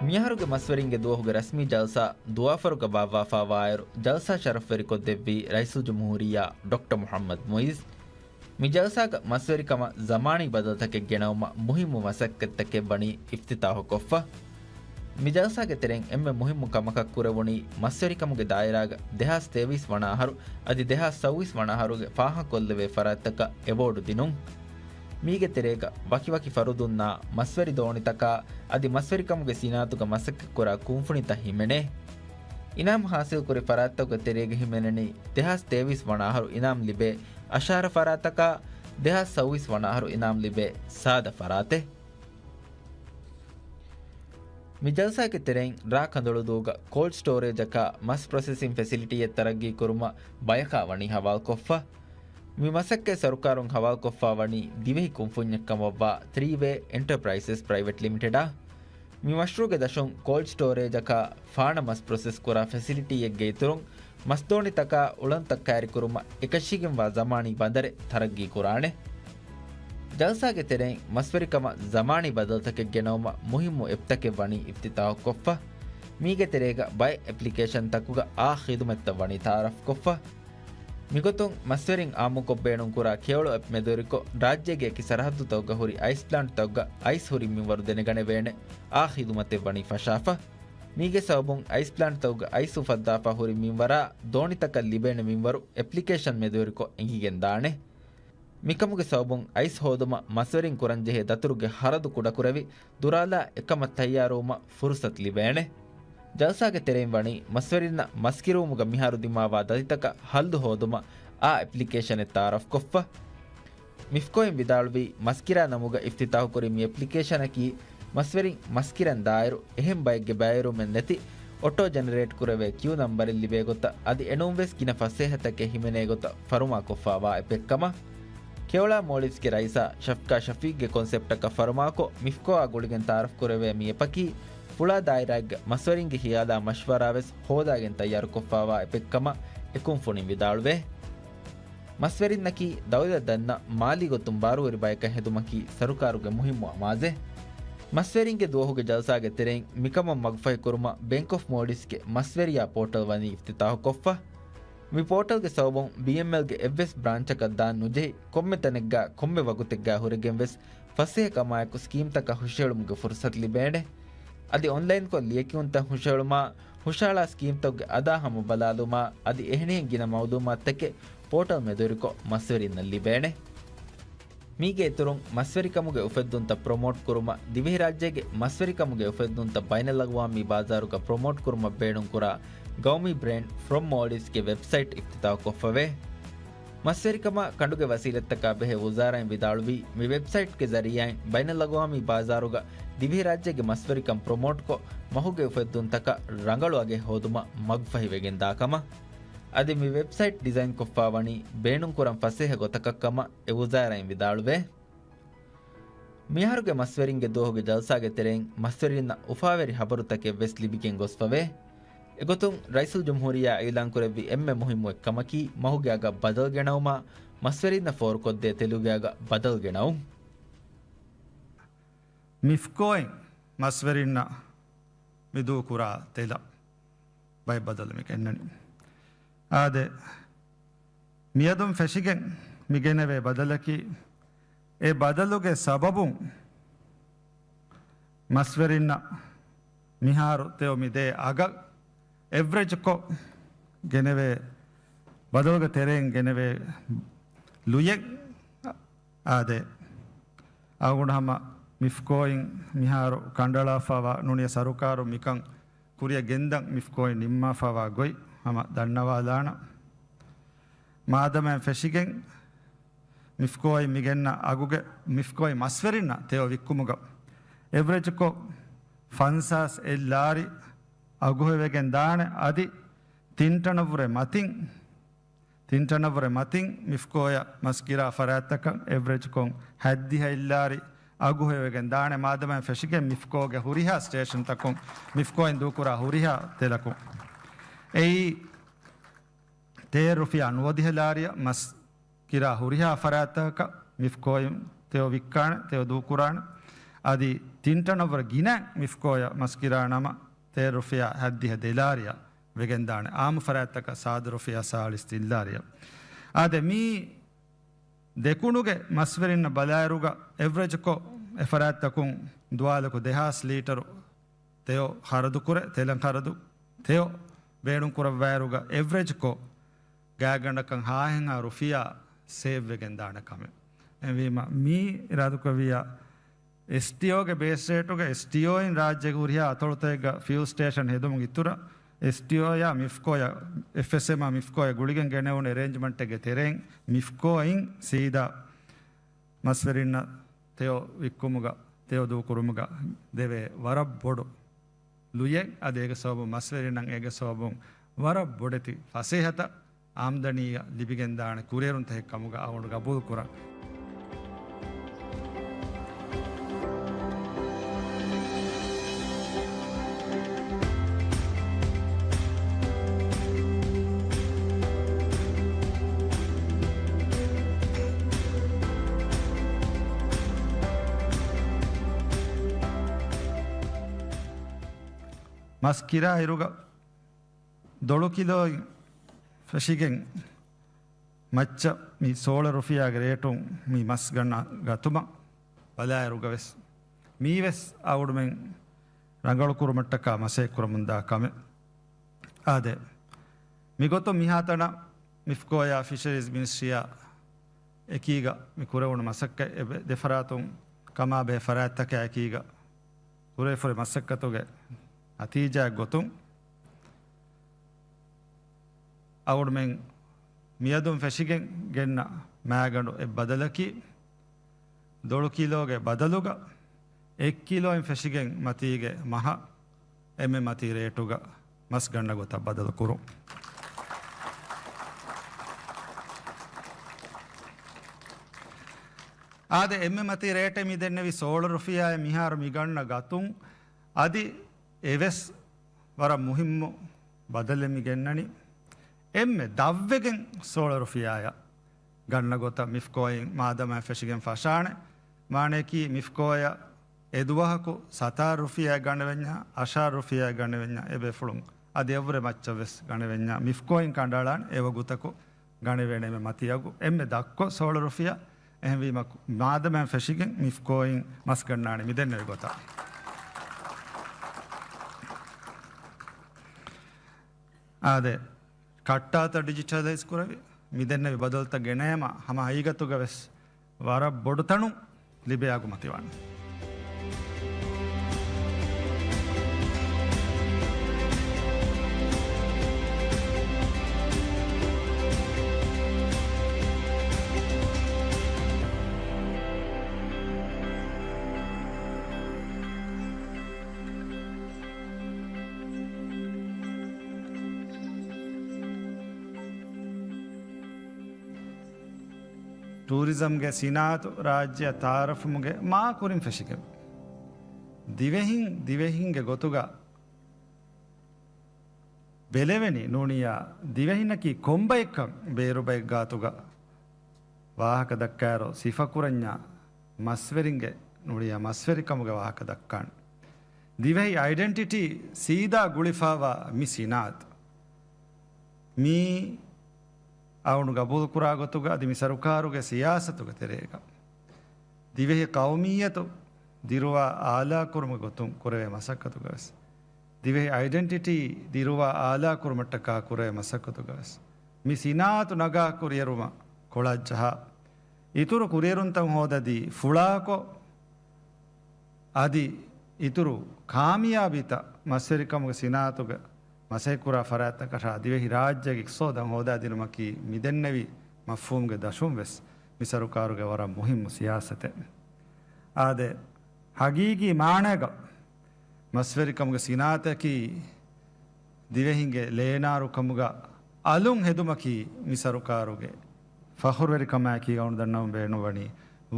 މިއަހަރުގެ މަސްވެރިންގެ ދުވަހުގެ ރަސްމީ ޖަލްސާ ދުވާފަރުގަ ބާއްވާފާވާއިރު، ޖަލްސާ ޝަރަފްވެރިކޮށްދެއްވީ ރައީސުލްޖުމްހޫރިއްޔާ ޑޮކްޓަރ މުޙައްމަދު މުޢިއްޒު. މި ޖަލްސާގަ މަސްވެރިކަމަށް ޒަމާނީ ބަދަލުތަކެއް ގެނައުމަށް މުހިއްމު މަސައްކަތްތަކެއް ވަނީ އިފްތިތާޙުކޮށްފަ. މި ޖަލްސާގެ ތެރެއިން އެންމެ މުހިއްމު ކަމަކަށް ކުރެވުނީ މަސްވެރިކަމުގެ ދާއިރާގަ ދެހާސް ތޭވީސް ވަނަ އަހަރު އަދި ދެހާސް ސައުވީސް ވަނަ އަހަރުގެ ފާހަގަކޮށްލެވޭ ފަރާތްތަކަށް އެވޯޑު ދިނުން. މީގެ ތެރޭގަ ވަކިވަކި ފަރުދުންނާ މަސްވެރި ދޯނިތަކާ އަދި މަސްވެރިކަމުގެ ސިނާއަތުގަ މަސައްކަތްކުރާ ކުންފުނިތައް ހިމެނޭ. އިނާމް ހާސިލްކުރި ފަރާތްތަކުގެ ތެރޭގަ ހިމެނެނީ ދެހާސް ތޭވީސް ވަނަ އަހަރު އިނާމް ލިބޭ އަށާރަ ފަރާތަކާ، ދެހާސް ސައުވީސް ވަނަ އަހަރު އިނާމް ލިބޭ ސާދަ ފަރާތެއް. މި ޖަލްސާގެ ތެރެއިން ރާ ކަނދޮޅުދޫގަ ކޯލްޑް ސްޓޯރޭޖަކާ މަސް ޕްރޮސެސިން ފެސިލިޓީއެއް ތަރައްގީ ކުރުމަށް ބަޔަކާ ވަނީ ހަވާލުކޮށްފަ. މި މަސައްކަތް ސަރުކާރުން ހަވާލުކޮށްފާ ވަނީ ދިވެހި ކުންފުންޏެއް ކަމަށްވާ ތްރީ ވޭ އެންޓަޕްރައިސެސް ޕްރައިވެޓް ލިމިޓެޑާ. މި މަޝްރޫޢުގެ ދަށުން ކޯލްޑް ސްޓޯރޭޖަކާ ފާނަ މަސް ޕްރޮސެސް ކުރާ ފެސިލިޓީއެއްގެ އިތުރުން، މަސްދޯނިތަކާ އުޅަނދުތައް ކައިރިކުރުމަށް އެކަށީގެންވާ ޒަމާނީ ބަނދަރެއް ތަރައްގީ ކުރާނެ. ޖަލްސާގެ ތެރެއިން މަސްވެރިކަމަށް ޒަމާނީ ބަދަލުތަކެއް ގެނައުމަށް މުހިއްމު އެޕްތަކެއް ވަނީ އިފްތިތާޙުކޮށްފަ. މީގެ ތެރޭގަ ބައެއް އެޕްލިކޭޝަންތަކުގަ އާ ޚިދުމަތްތައް ވަނީ ތަޢާރަފްކޮށްފަ. މިގޮތުން މަސްވެރިން އާއްމުކޮށް ބޭނުންކުރާ ކެޔޮޅު އެޕް މެދުވެރިކޮށް، ރާއްޖޭގެ އެކި ސަރަހައްދުތަކުގަ ހުރި އައިސް ޕްލާންޓްތަކުގަ އައިސް ހުރި މިންވަރު ދެނެގަނެވޭނެ. އާ ޚިދުމަތެއް ވަނީ ފަށާފަ. މީގެ ސަބަބުން އައިސް ޕްލާންޓްތަކުގަ އައިސް އުފައްދާފަ ހުރި މިންވަރާ ދޯނިތަކަށް ލިބޭނެ މިންވަރު އެޕްލިކޭޝަން މެދުވެރިކޮށް އެނގިގެން ދާނެ. މިކަމުގެ ސަބަބުން އައިސް ހޯދުމަށް މަސްވެރިން ކުރަންޖެހޭ ދަތުރުގެ ހަރަދު ކުޑަކުރެވި، ދުރާލާ އެކަމަށް ތައްޔާރުވުމަށް ފުރުސަތު ލިބޭނެ. ޖަލްސާގެ ތެރެއިން ވަނީ މަސްވެރިންނަށް މަސްކިރުވުމުގަ މިހާރު ދިމާވާ ދަތިތަކަށް ހައްލު ހޯދުމަށް އާ އެޕްލިކޭޝަނެއް ތަޢާރަފްކޮށްފަ. މިފްކޯއިން ވިދާޅުވީ، މަސްކިރާ ނަމުގަ އިފްތިތާޙުކުރި މި އެޕްލިކޭޝަނަކީ، މަސްވެރިން މަސްކިރަން ދާއިރު، އެހެން ބައެއްގެ ބައިވެރިވުމެއް ނެތި، އޮޓޯ ޖެނެރޭޓް ކުރެވޭ ކިޔޫ ނަމްބަރެއް ލިބޭ ގޮތަށް، އަދި އެނޫންވެސް ގިނަ ފަސޭހަތަކެއް ހިމެނޭ ގޮތަށް ފަރުމާކޮށްފާވާ އެޕެއްކަމަށް. ކެޔޮޅާ މޯލްޑިވްސްގެ ރައީސާ ޝަފްޤާ ޝަފީޤްގެ ކޮންސެޕްޓަކަށް ފަރުމާކޮށް، މިފްކޯއާ ގުޅިގެން ތަޢާރަފްކުރެވޭ މި އެޕަކީ، ފުޅާ ދާއިރާއެއްގަ މަސްވެރިންގެ ހިޔާލާ މަޝްވަރާވެސް ހޯދާގެން ތައްޔާރުކޮށްފާވާ އެޕެއްކަމަށް އެކުންފުނިން ވިދާޅުވޭ. މަސްވެރިންނަކީ ދައުލަތް ދަންނަ މާލީ ގޮތުން ބާރުވެރި ބަޔަކަށް ހެދުމަކީ ސަރުކާރުގެ މުހިއްމު އަމާޒެއް. މަސްވެރިންގެ ދުވަހުގެ ޖަލްސާގެ ތެރެއިން މިކަމަށް މަގުފަހިކުރުމަށް ބޭންކް އޮފް މޯލްޑިވްސްގެ މަސްވެރިޔާ ޕޯޓަލް ވަނީ އިފްތިތާޙުކޮށްފަ. މި ޕޯޓަލްގެ ސަބަބުން ބީއެމްއެލްގެ އެއްވެސް ބްރާންޗަކަށް ދާން ނުޖެހި، ކޮންމެ ތަނެއްގަ ކޮންމެ ވަގުތެއްގަ ހުރެގެން ވެސް ފަސޭހަކަމާއެކު ސްކީމްތަކަށް ހުށަހެޅުމުގެ ފުރުސަތު ލިބޭނެ. އަދި އޮންލައިންކޮށް ލިޔެކިޔުންތައް ހުށަހެޅުމާ، ހުށަހަޅާ ސްކީމްތަކުގެ އަދާ ހަމަ ބަލާލުމާ، އަދި އެހެނިހެން ގިނަ މައުލޫމާތުތަކެއް ޕޯޓަލް މެދުވެރިކޮށް މަސްވެރިންނަށް ލިބޭނެ. މީގެ އިތުރުން، މަސްވެރިކަމުގެ އުފެއްދުންތައް ޕްރޮމޯޓް ކުރުމަށް ދިވެހިރާއްޖޭގެ މަސްވެރިކަމުގެ އުފެއްދުންތައް ބައިނަލްއަގުވާމީ ބާޒާރުގަ ޕްރޮމޯޓް ކުރުމަށް ބޭނުންކުރާ ގައުމީ ބްރޭންޑް ފްރޮމް މޯލްޑިވްސްގެ ވެބްސައިޓް އިފްތިތާޙުކޮށްފަވޭ. މަސްވެރިކަމާ ކަނޑުގެ ވަސީލަތްތަކާ ބެހޭ ވުޒާރާއިން ވިދާޅުވީ، މި ވެބްސައިޓްގެ ޒަރީއާއިން ބައިނަލްއަގުވާމީ ބާޒާރުގަ ދިވެހިރާއްޖޭގެ މަސްވެރިކަން ޕްރޮމޯޓްކޮށް، މަހުގެ އުފެއްދުންތަކަށް ރަނގަޅު އަގެއް ހޯދުމަށް މަގުފަހިވެގެން ދާކަމަށް. އަދި މި ވެބްސައިޓް ޑިޒައިންކޮށްފާ ވަނީ ބޭނުންކުރަން ފަސޭހަ ގޮތަކަށްކަމަށް އެ ވުޒާރާއިން ވިދާޅުވޭ. މިއަހަރުގެ މަސްވެރިންގެ ދުވަހުގެ ޖަލްސާގެ ތެރެއިން މަސްވެރިންނަށް އުފާވެރި ހަބަރުތަކެއް ވެސް ލިބިގެން ގޮސްފަވޭ. އެގޮތުން ރައީސުލްޖުމްހޫރިއްޔާ އިޢުލާންކުރެއްވި އެންމެ މުހިއްމު އެއްކަމަކީ، މަހުގެ އަގަށް ބަދަލު ގެނައުމާ، މަސްވެރިންނަށް ފޯރުކޮށްދޭ ތެލުގެ އަގަށް ބަދަލު ގެނައުން. މިފްކޯއިން މަސްވެރިންނަށް މިދޫކުރާ ތެލަށް ބައެއް ބަދަލު މި ގެންނަނީ. އާދެ، މިއަދުން ފެށިގެން މި ގެނެވޭ ބަދަލަކީ، އެ ބަދަލުގެ ސަބަބުން މަސްވެރިންނަށް މިހާރު ތެޔޮ މި ދޭ އަގަށް އެވްރެޖްކޮށް ގެނެވޭ ބަދަލުގެ ތެރެއިން ގެނެވޭ ލުޔެއް. އާދެ، އަޅުގަނޑު ހަމަ މިފްކޯއިން މިހާރު ކަނޑައަޅާފަވާ ނޫނީ ސަރުކާރު މިކަން ކުރިއަށް ގެންދަން މިފްކޯއިން ނިންމާފަވާ ގޮތް ހަމަ ދަންނަވާލާނަން. މާދަމާއިން ފެށިގެން މިފްކޯއިން މިގެންނަ އަގުގެ މިފްކޯއިން މަސްވެރިންނަށް ތެޔޮ ވިއްކުމުގަ އެވްރެޖްކޮށް ފަންސާސް އެއްލާރި އަގުހެވިގެން ދާނެ. އަދި ތިން ޓަނަށްވުރެ މަތިން، ތިން ޓަނަށްވުރެ މަތިން މިފްކޯއަށް މަސްކިރާ ފަރާތްތަކަށް އެވްރެޖްކޮށް ހަތްދިހަ އެއްލާރި އަގުހެވިގެން ދާނެ، މާދަމާއިން ފެށިގެން މިފްކޯގެ ހުރިހާ ސްޓޭޝަންތަކުން މިފްކޯއިން ދޫކުރާ ހުރިހާ ތެލަކުން. އެއީ ތޭރަ ރުފިޔާ ނުވަދިހަ ލާރިއަށް މަސް ކިރާ ހުރިހާ ފަރާތްތަކަކަށް މިފްކޯއިން ތެޔޮ ވިއްކާނެ، ތެޔޮ ދޫކުރާނެ. އަދި ތިން ޓަނަށްވުރެ ގިނަ މިފްކޯއަށް މަސް ކިރާ ނަމަ، ތޭރަ ރުފިޔާ ހަތްދިހަ ދޮލާރިއަށް ވެގެންދާނެ. އާއްމު ފަރާތްތަކަށް ސާދަ ރުފިޔާ ސާޅީސް ދޮލާރިއަށް. އާދެ، މީ ދެކުނުގެ މަސްވެރިންނަށް ބަލާއިރުގަ އެވްރެޖްކޮށް އެ ފަރާތްތަކުން ދުވާލަކު ދެހާސް ލީޓަރު ތެޔޮ ޚަރަދުކުރޭ، ތެލަށް ޚަރަދު، ތެޔޮ ބޭނުންކުރައްވާއިރުގަ އެވްރެޖްކޮށް ގާތްގަނޑަކަށް ހާހެއްހާ ރުފިޔާ ސޭވްވެގެން ދާނެ ކަމެއް. އެހެންވީމަ، މީ އިރާދަކުރެއްވިއްޔާ، އެސްޓީއޯގެ ބޭސް ރޭޓުގަ އެސްޓީއޯއިން ރާއްޖޭގެ ހުރިހާ އަތޮޅުތަކެއްގަ ފިއުލް ސްޓޭޝަން ހެދުމުގެ އިތުރަށް، އެސްޓީއޯއާ މިފްކޯއާ، އެފްއެސްއެމްއާ މިފްކޯއާ ގުޅިގެން ގެނެވުނު އެރޭންޖްމަންޓެއްގެ ތެރެއިން މިފްކޯއިން ސީދާ މަސްވެރިންނަށް ތެޔޮ ވިއްކުމުގަ، ތެޔޮ ދޫކުރުމުގަ ދެވޭ ވަރަށް ބޮޑު ލުޔެއް. އަދި އޭގެ ސަބަބުން މަސްވެރިންނަށް އޭގެ ސަބަބުން ވަރަށް ބޮޑެތި ފަސޭހަތައް އާމްދަނީއަށް ލިބިގެންދާނެ ކުރިއެރުންތަކެއް ކަމުގަ އަޅުގަނޑު ގަބޫލުކުރަން. މަސް ކިރާ އިރުގަ ދޮޅު ކިލޯއިން ފެށިގެން މައްޗަށް މި ސޯޅަ ރުފިޔާގެ ރޭޓުން މި މަސް ގަންނަ ގަތުމަށް ބަލާއިރުގަވެސް، މީވެސް އަޅުގަނޑުމެން ރަނގަޅުކުރުމަށްޓަކާ މަސައްކަތް ކުރަމުންދާ ކަމެއް. އާދެ، މިގޮތުން މިހާތަނަށް މިފްކޯއާ ފިޝަރީޒް މިނިސްޓްރީއާ އެކީގަ މި ކުރެވުނު މަސައްކަތް އެބަ-، ދެފަރާތުން ކަމާބެހޭ ފަރާތްތަކާ އެކީގަ ކުރެވިފައި މަސައްކަތުގެ ނަތީޖާއެއް ގޮތުން، އަޅުގަނޑުމެން މިއަދުން ފެށިގެން ގެންނަ މާގަނޑު އެއް ބަދަލަކީ، ދޮޅު ކިލޯގެ ބަދަލުގަ އެއް ކިލޯއިން ފެށިގެން މަތީގެ މަހަށް އެންމެ މަތީ ރޭޓުގަ މަސް ގަންނަ ގޮތަށް ބަދަލު ކުރުން. އާދެ، އެންމެ މަތީ ރޭޓެއް މި ދެންނެވި ސޯޅަ ރުފިޔާއެއް މިހާރު މި ގަންނަ ގަތުން އަދި އެވެސް ވަރަށް މުހިއްމު ބަދަލެއް މި ގެންނަނީ. އެންމެ ދަށްވެގެން ސޯޅަ ރުފިޔާއަށް ގަންނަ ގޮތަށް މިފްކޯއިން މާދަމާ ފެށިގެން ފަށާނެ. މާނައަކީ މިފްކޯއަށް އެދުވަހަކު ސަތާރަ ރުފިޔާ ގަނެވެންޏާ، އަށާރަ ރުފިޔާ ގަނެވެންޏާ، އެބޭފުޅުން އަދި އެއަށްވުރެ މައްޗަށްވެސް ގަނެވެންޏާ، މިފްކޯއިން ކަނޑައަޅާނެ އެވަގުތަކު ގަނެވޭނެ އެންމެ މަތީއަގު އެންމެ ދަށްކޮށް ސޯޅަ ރުފިޔާ. އެހެންވީމަ، މާދަމާ ފެށިގެން މިފްކޯއިން މަސް ގަންނާނެ މިދެންނެވި ގޮތަށް. އާދެ، ކައްޓާތައް ޑިޖިޓަލައިޒް ކުރެވި، މިދެންނެވި ބަދަލުތައް ގެނައީމަ ހަމަ ހަގީގަތުގަވެސް ވަރަށް ބޮޑު ތަނުން ލިބޭ އަގުމަތިވާނެ. ޓޫރިޒަމްގެ ސިނާއަތު ރާއްޖެއަށް ތައާރަފްވުމުގެ މާ ކުރިން ފެށިގެން، ދިވެހިން ދިވެހިންގެ ގޮތުގަ ބެލެވެނީ ނޫނިއްޔާ ދިވެހިންނަކީ ކޮންބައެއްކަން ބޭރު ބައެއް ގާތުގަ ވާހަކަ ދައްކާއިރު ސިފަކުރަންޏާ މަސްވެރިންގެ ނޫނިއްޔާ މަސްވެރިކަމުގެ ވާހަކަ ދައްކާނެ. ދިވެހި އައިޑެންޓިޓީ ސީދާ ގުޅިފައިވާ މި ސިނާއަތު މީ އަޅުގަނޑު ގަބޫލުކުރާ ގޮތުގަ އަދި މި ސަރުކާރުގެ ސިޔާސަތުގެ ތެރޭގަ ދިވެހި ޤައުމިއްޔަތު ދިރުވާ އާލާކުރުމުގެ ގޮތުން ކުރެވޭ މަސައްކަތުގަވެސް، ދިވެހި އައިޑެންޓިޓީ ދިރުވާ އާލާކުރުމަށްޓަކާ ކުރެވޭ މަސައްކަތުގަވެސް، މި ސިނާއަތު ނަގާ ކުރިއެރުމަށް ކޮޅަށް ޖަހާ، އިތުރު ކުރިއެރުންތައް ހޯދަދީ ފުޅާކޮށް، އަދި އިތުރު ކާމިޔާބީތައް މަސްވެރިކަމުގެ ސިނާއަތުގެ މަސައްކަތްކުރާ ފަރާތްތަކަށާ ދިވެހިރާއްޖޭގެ އިޤްތިޞާދަށް ހޯދާދިނުމަކީ މިދެންނެވި މަފްހޫމުގެ ދަށުން ވެސް މި ސަރުކާރުގެ ވަރަށް މުހިއްމު ސިޔާސަތެއް. އާދެ، ހަގީގީ މާނައިގަ މަސްވެރިކަމުގެ ސިނާއަތަކީ ދިވެހިންގެ ލޭނާރުކަމުގަ އަލުން ހެދުމަކީ މި ސަރުކާރުގެ ފަޚުރުވެރިކަމާއެކީ އަޅުގަނޑު ދަންނަވަން ބޭނުންވަނީ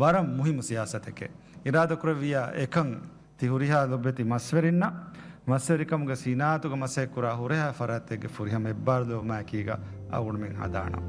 ވަރަށް މުހިއްމު ސިޔާސަތެކޭ. އިރާދަކުރެއްވިއްޔާ އެކަން ތި ހުރިހާ ލޮބުވެތި މަސްވެރިންނަށް، މަސްވެރިކަމުގެ ސިނާއަތުގަ މަސައްކަތްކުރާ ހުރިހާ ފަރާތެއްގެ ފުރިހަމަ އެއްބާރުލުވުމާއެކީގަ އަޅުގަނޑުމެން ހަނދާނަށް.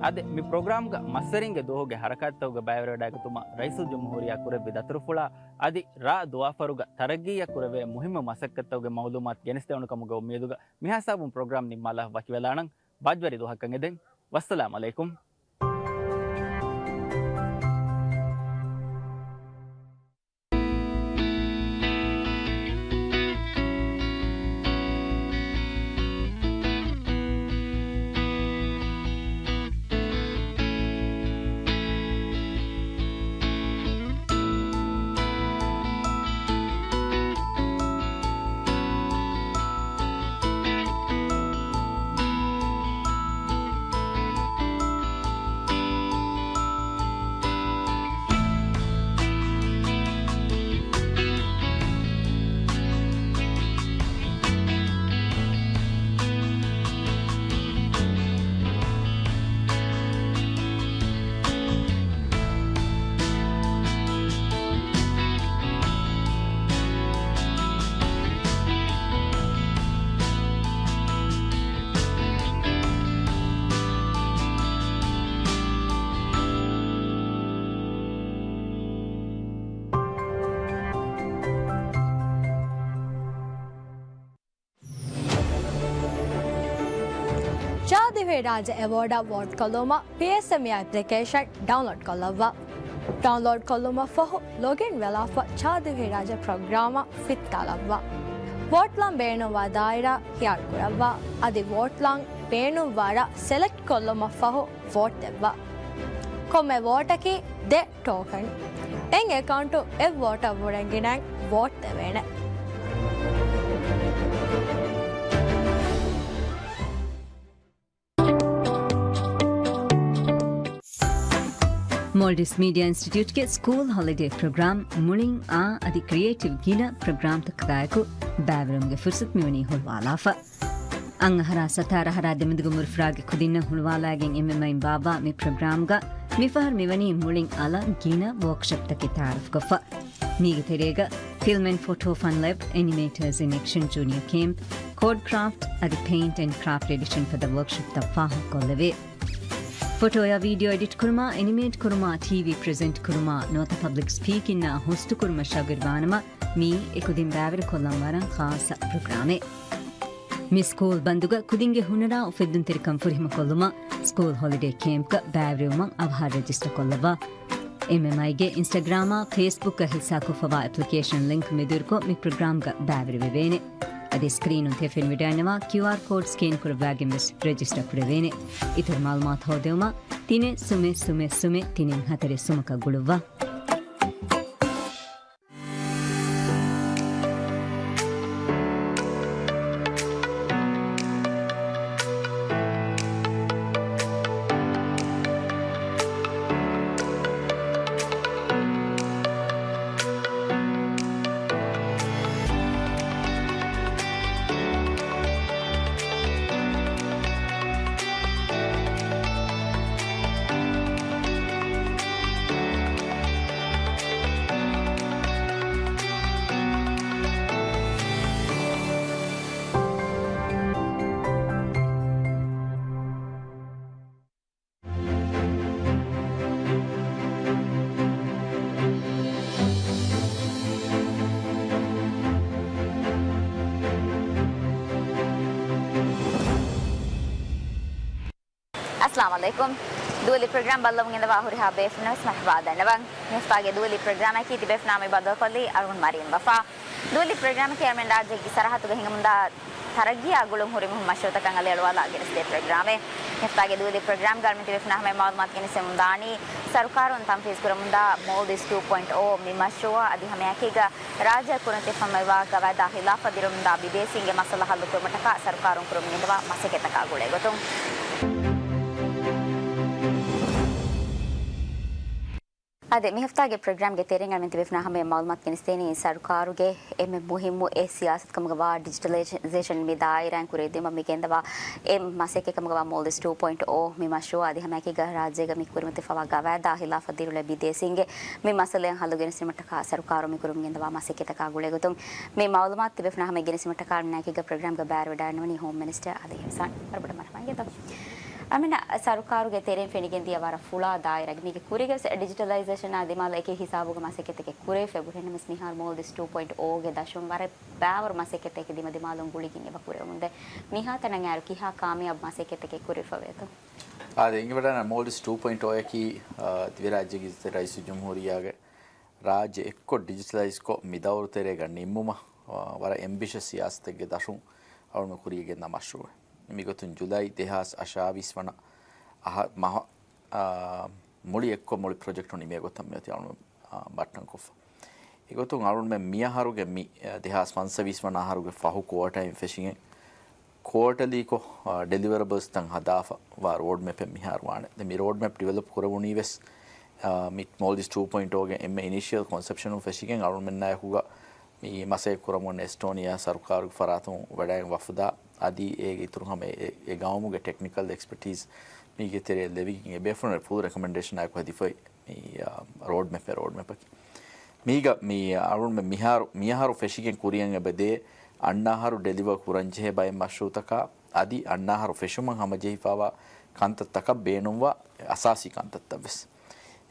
އަދި މި ޕްރޮގްރާމްގަ މަސްވެރިންގެ ދުވަހުގެ ހަރަކާތްތަކުގެ ބައިވެރިވެވަޑައިގަތުމަށް ރައީސުލްޖުމްހޫރިއްޔާ ކުރެއްވި ދަތުރުފުޅާ އަދި ރާ ދުވާފަރުގަ ތަރައްގީއަށް ކުރެވޭ މުހިއްމު މަސައްކަތްތަކުގެ މައުލޫމާތު ގެނެސްދެވުނު ކަމުގެ އުއްމީދުގަ މިހިސާބުން ޕްރޮގްރާމް ނިންމާލާ ވަކިވެލާނަން. ބައްޖަވެރި ދުވަހަކަށް އެދެން. ވައްސަލާމް އަލައިކުމް. ޗާދިވެހިރާއްޖެ އެވޯޑަށް ވޯޓްކޮށްލުމަށް ޕީއެސްއެމްއީ އެޕްލިކޭޝަން ޑައުންލޯޑްކޮށްލައްވާ. ޑައުންލޯޑްކޮށްލުމަށްފަހު ލޮގިން ވެލާފަ ޗާދިވެހިރާއްޖެ ޕްރޮގްރާމަށް ފިއްތާލައްވާ. ވޯޓްލާން ބޭނުންވާ ދާއިރާ ހިޔާރުކުރައްވާ. އަދި ވޯޓްލާން ބޭނުންވާ ރަށް ސެލެކްޓްކޮށްލުމަށްފަހު ވޯޓް ދެއްވާ. ކޮންމެ ވޯޓަކީ ދެ ޓޯކަން. އެއް އެކައުންޓު އެއް ވޯޓަށްވުރެން ގިނައިން ވޯޓް ދެވޭނެ. މޯލްޑިވްސް މީޑިއާ އިންސްޓިޓިއުޓްގެ ސްކޫލް ހޮލިޑޭ ޕްރޮގްރާމް މުޅިން އާ އަދި ކްރިއޭޓިވް ގިނަ ޕްރޮގްރާމްތަކާއެކު ބައިވެރިވުމުގެ ފުރުސަތު މިވަނީ ހުޅުވާލާފަ. އަށް އަހަރާ ސަތާރަ އަހަރާ ދެމެދުގެ މުރިފުރާގެ ކުދިންނަށް ހުޅުވާލައިގެން އެމްއެމްއައިން ބާއްވާ މި ޕްރޮގްރާމްގަ މިފަހަރު މިވަނީ މުޅިން އަލަށް ގިނަ ވޯކްޝޮޕްތަކެއް ތައާރަފްކޮށްފަ. މީގެ ތެރޭގަ ފިލްމް އެންޑް ފޮޓޯ ފަން ލެބް، އެނިމޭޓަރސް އިން އެކްޝަން ޖޫނިއަރ ކޭމްޕް، ކޯޑް ކްރާފްޓް އަދި ޕެއިންޓް އެންޑް ކްރާފްޓް އެޑިޝަން ފަދަ ވޯކްޝޮޕްތައް ފާހަގަކޮށްލެވޭ. ފޮޓޯއާ ވީޑިއޯ އެޑިޓް ކުރުމާ، އެނިމޭޓް ކުރުމާ، ޓީވީ ޕްރެޒެންޓް ކުރުމާ، ނުވަތަ ޕަބްލިކް ސްޕީކިންއާ ހޮސްޓު ކުރުމަށް ޝައުގުވެރިވާނަމަ، މީ އެކުދިން ބައިވެރިކޮށްލަން ވަރަށް ޚާއްޞަ ޕްރޮގްރާމެއް. މި ސްކޫލް ބަންދުގަ ކުދިންގެ ހުނަރާ އުފެއްދުންތެރިކަން ފުރިހަމަކޮށްލުމަށް ސްކޫލް ހޮލިޑޭ ކޭމްޕްގަ ބައިވެރިވުމަށް އަވަހަށް ރެޖިސްޓަރ ކޮށްލައްވާ. އެމްއެމްއައިގެ އިންސްޓަގްރާމާ، ފޭސްބުކްގަ ހިއްސާކޮށްފަވާ އެޕްލިކޭޝަން ލިންކް މެދުވެރިކޮށް މި ޕްރޮގްރާމްގަ ބައިވެރިވެވޭނެ. އަދި ސްކްރީނުން ތެފެނިވަޑައިގަންނަވާ ކިއުއާރް ކޯޑް ސްކޭން ކުރައްވާގެން ވެސް ރެޖިސްޓަރ ކުރެވޭނެ. އިތުރު މައުލޫމާތު ހޯދެވުމަށް ތިނެއް ސުމެއް ސުމެއް ސުމެއް ތިނެއް ހަތަރެއް ސުމަކަށް ގުޅުއްވާ. އައްސަލާމު ޢަލައިކުމް. ދުވެލި ޕްރޮގްރާމް ބައްލަވަމުން ގެންދަވާ ހުރިހާ ބޭފުޅުންނަށް ވެސް މަރުޙަބާ ދަންނަވަން. މި ހަފްތާގެ ދުވެލި ޕްރޮގްރާމަކީ ތިބޭފުޅާ މި ބައްދަލުކޮށްލީ އަރުން މަރީމް ވަފާ. ދުވެލި ޕްރޮގްރާމަކީ އަޅުމެން ރާއްޖޭގެ ސަރަހައްދުގަ ހިނގަމުންދާ ތަރައްގީއާ ގުޅުން ހުރި މުހިންމު މަޝްރޫޢުތަކަށް އަލިއަޅުވާލާ ގެނެސްދޭ ޕްރޮގްރާމެއް. މި ހަފްތާގެ ދުވެލި ޕްރޮގްރާމްގަ އަޅުމެން ތިބޭފުޅުންނާ ހަމަޔަށް މައުލޫމާތު ގެނެސްދެމުންދާނީ، ސަރުކާރުން ތަންފީޒު ކުރަމުންދާ މޯލްޑިވްސް ޓޫ ޕޮއިންޓް އޯ މި މަޝްރޫޢާ އަދި ހަމައެކީގަ ރާއްޖެއަށް ކުރިން ތިއްފަންމެވާ ގަވާއިދާ ހިލާފަށް ދިރުމުންދާ ބިދޭސީންގެ މައްސަލަ ހައްލުކުރުމަށްޓަކާ ސަރުކާރުން ކުރަމުން ގެންދަވާ މަސައްކަތްތަކާ ގުޅޭގޮތުން. އާދެ، މި ހަފްތާގެ ޕްރޮގްރާމްގެ ތެރެއިން އަޅުމެން ތިބޭފުނާ ހަމަޔަށް މައުލޫމާތު ގެނެސްދޭނީ، ސަރުކާރުގެ އެންމެ މުހިއްމު އެއް ސިޔާސަތު ކަމުގަވާ ޑިޖިޓަލައިޒޭޝަން މި ދާއިރާއިން ކުރެވިދިއުމަށް މި ގެންދަވާ އެއް މަސައްކަތް ކަމުގަވާ މޯލްޑިވްސް ޓޫ ޕޮއިންޓް އޯ މި މަޝްރޫޢު އަދި ހަމައެކީގަ ރާއްޖޭގަ މި ކުރިމަތިވެފަވާ ގަވާއިދާ ހިލާފަށް ދިރުލެއްވި ބިދޭސީންގެ މި މައްސަލައިން ހައްލު ގެނެސްދިނުމަށްޓަކާ ސަރުކާރުން މި ކުރަމުން ގެންދަވާ މަސައްކަތްތަކާ ގުޅޭގޮތުން މި މައުލޫމާތު ތިބޭފުނާ ހަމަޔަށް ގެނެސްދިނުމަށްޓަކާ އަޅުމެންނާއެކީގަ ޕްރޮގްރާމްގަ ބައިވެރިވެވަޑައިގަންނަވަނީ ހޯމް މިނިސްޓަރ އަލީ އިޙްސާން. ވަރަށް ބޮޑަށް މަރުޙަބާ އިނގޭތޯ. އަމިނަ، ސަރުކާރުގެ ތެރެއިން ފެނިގެން ދިޔަ ވަރަށް ފުޅާ ދާއިރާގެ މީގެ ކުރީގަސް ޑިޖިޓަލައިޒޭޝަނާ ދިމާލަށް އެކި ހިސާބުގެ މަސައްކަތެއް ކުރެވިފަ އެބަހުރި. ނަމަވެސް މިހާރު މޯލްޑިވްސް ޓޫ ޕޮއިންޓް އޯގެ ދަށުން ވަރަށް ބާވަރު މަސައްކަތެއް ދިމަދިމާލުން ގުޅިގެން އެބަ ކުރެވެމުންދޭ. މިހާތަނަށް އައިރު ކިހާ ކާމިޔާބު މަސައްކަތެއް ކުރެވިފަވޭތޯ؟ އާދެ، އެނގިވަޑަން މޯލްޑިވްސް ޓޫ ޕޮއިންޓް އޯއަކީ، އާ، ދިވެހިރާއްޖޭގެ ރައީސުލް ޖުމްހޫރިއްޔާގެ ރާއްޖެ އެއްކޮށް ޑިޖިޓަލައިޒްކޮށް މި ދައުރު ތެރޭގަ ނިންމުމަށް، އާ، ވަރަށް އެމްބިޝަސް ސިޔާސަތެއްގެ ދަށުން އަޅުގަނޑު ކުރިޔަށް ގެންދާ މަޝްރޫއެއް. މިގޮތުން ޖުލައި ދެހާސް އަށާވީސް ވަނަ އަހަ-، މަހަ-، އާ، މުޅި އެއްކޮށް މުޅި ޕްރޮޖެކްޓު ނިމޭ ގޮތަށް މިއޮތީ އަޅުގަނޑު، އާ، ބައްޓަން ކޮށްފަ. އެގޮތުން އަޅުގަނޑުމެން މިއަހަރުގެ މި، އާ، ދެހާސް ފަންސަވީސް ވަނަ އަހަރުގެ ފަހު ކުއާޓައިން ފެށިގެން، ކުއާޓަލީކޮށް، އާ، ޑެލިވަރަބަލްސްތައް ހަދާފަ ވާ ރޯޑް މެޕެއް މިހާރު ވާނެ. ދެން މި ރޯޑް މެޕް ޑިވެލޮޕް ކުރެވުނީ ވެސް، އާ، މި މޯލްޑިވްސް ޓޫ ޕޮއިންޓް އޯގެ އެންމެ އިނިޝިއަލް ކޮންސެޕްޝަނުން ފެށިގެން އަޅުގަނޑުމެންނާއެކުގަ މި މަސައްކަތް ކުރަމުން އެސްޓޯނިއާ ސަރުކާރުގެ ފަރާތުން ވަޑައިގެން ވަފުދާ އަދި އޭގެ އިތުރު ހަމަ އެ، އެ ގައުމުގެ ޓެކްނިކަލް އެކްސްޕަޓީސް މީގެ ތެރެއަށް ލެވިގެން އެ ބޭފުޅުންނަށް ފުލް ރެކޮމެންޑޭޝަނާއެކު ހެދިފައި މި، އާ، ރޯޑް މެޕެއް، ރޯޑް މެޕަކީ. މީގަ މި އަޅުގަނޑުމެން މިހާރު، މިއަހަރު ފެށިގެން ކުރިޔަށް އެބަދޭ އަންނަ އަހަރު ޑެލިވަރ ކުރަންޖެހޭ ބައެއް މަޝްރޫއުތަކާ އަދި އަންނަ އަހަރު ފެށުމަށް ހަމަޖެހިފައިވާ ކަންތައްތަކަށް ބޭނުންވާ އަސާސީ ކަންތައްތައް ވެސް.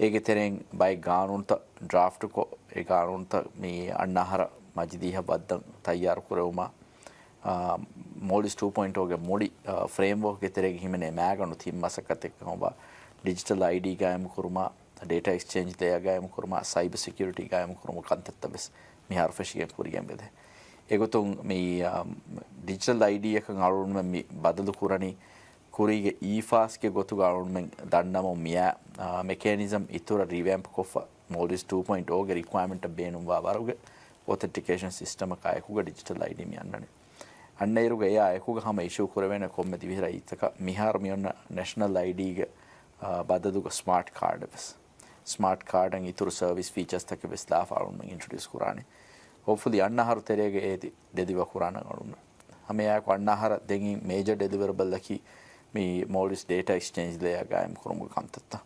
އޭގެ ތެރެއިން ބައެއް ގާނޫނުތައް ޑްރާފްޓްކޮށް، އެ ގާނޫނުތައް މި އަންނަ އަހަރަށް މަޖިލީހަށް ވައްދަން ތައްޔާރު ކުރެވުމާ، އާ، މޯލްޑިވްސް ޓޫ ޕޮއިންޓް އޯގެ މުޅި، އާ، ފްރޭމްވޯކްގެ ތެރޭގަ ހިމެނޭ މައިގަނޑު ތިން މަސައްކަތެއް ކަމަށްވާ ޑިޖިޓަލް އައިޑީ ގާއިމު ކުރުމާ، ޑޭޓާ އެކްސްޗޭންޖް ލޭޔަރ ގާއިމު ކުރުމާ، ސައިބަ ސެކިއުރިޓީ ގާއިމު ކުރުމުގެ ކަންތައްތައް ވެސް މިހާރު ފެށިގެން ކުރިގެން ވެދޭ. އެގޮތުން މި، އާ، ޑިޖިޓަލް އައިޑީއަކަށް އަޅުގަނޑުމެން މި ބަދަލު ކުރަނީ ކުރީގެ އީފާސްގެ ގޮތުގަ އަޅުގަނޑުމެން ދަންނަމުން މިއާ، އާ، މެކޭނިޒަމް އިތުރަށް ރިވޭމްޕް ކޮށްފަ މޯލްޑިވްސް ޓޫ ޕޮއިންޓް އޯގެ ރިކުއަރމަންޓަށް ބޭނުންވާ ވަރުގެ އޮތެންޓިކޭޝަން ސިސްޓަމަކާ އެކުގަ ޑިޖިޓަލް އައިޑީ މި އަންނަނީ. އަންނައިރުގަ އެއާ އެކުގަ ހަމަ އިޝޫ ކުރެވޭނެ ކޮންމެ ދިވެހި ރައްޔިތަކަށް މިހާރު މި އޮންނަ ނޭޝަނަލް އައިޑީގެ، އާ، ބަދަލުގަ ސްމާޓް ކާޑެއް ވެސް. ސްމާޓް ކާޑަށް އިތުރު ސަރވިސް ފީޗާސްތަކެއް ވެސް ލާފަ އަޅުގަނޑުމެން އިންޓްރޮޑިއުސް ކުރާނެ. ހޮޕްފުލީ އަންނަ އަހަރު ތެރޭގަ އޭތި ޑެލިވަރ ކުރާނަން އަޅުގަނޑު. ހަމައެއާއެކު އަންނަ އަހަރަށް ދެން މޭޖަ ޑެލިވަރަބަލްއަކީ މި މޯލްޑިވްސް ޑޭޓާ އެކްސްޗޭންޖް ލޭޔަރ ގާއިމް ކުރުމުގެ ކަންތައްތައް.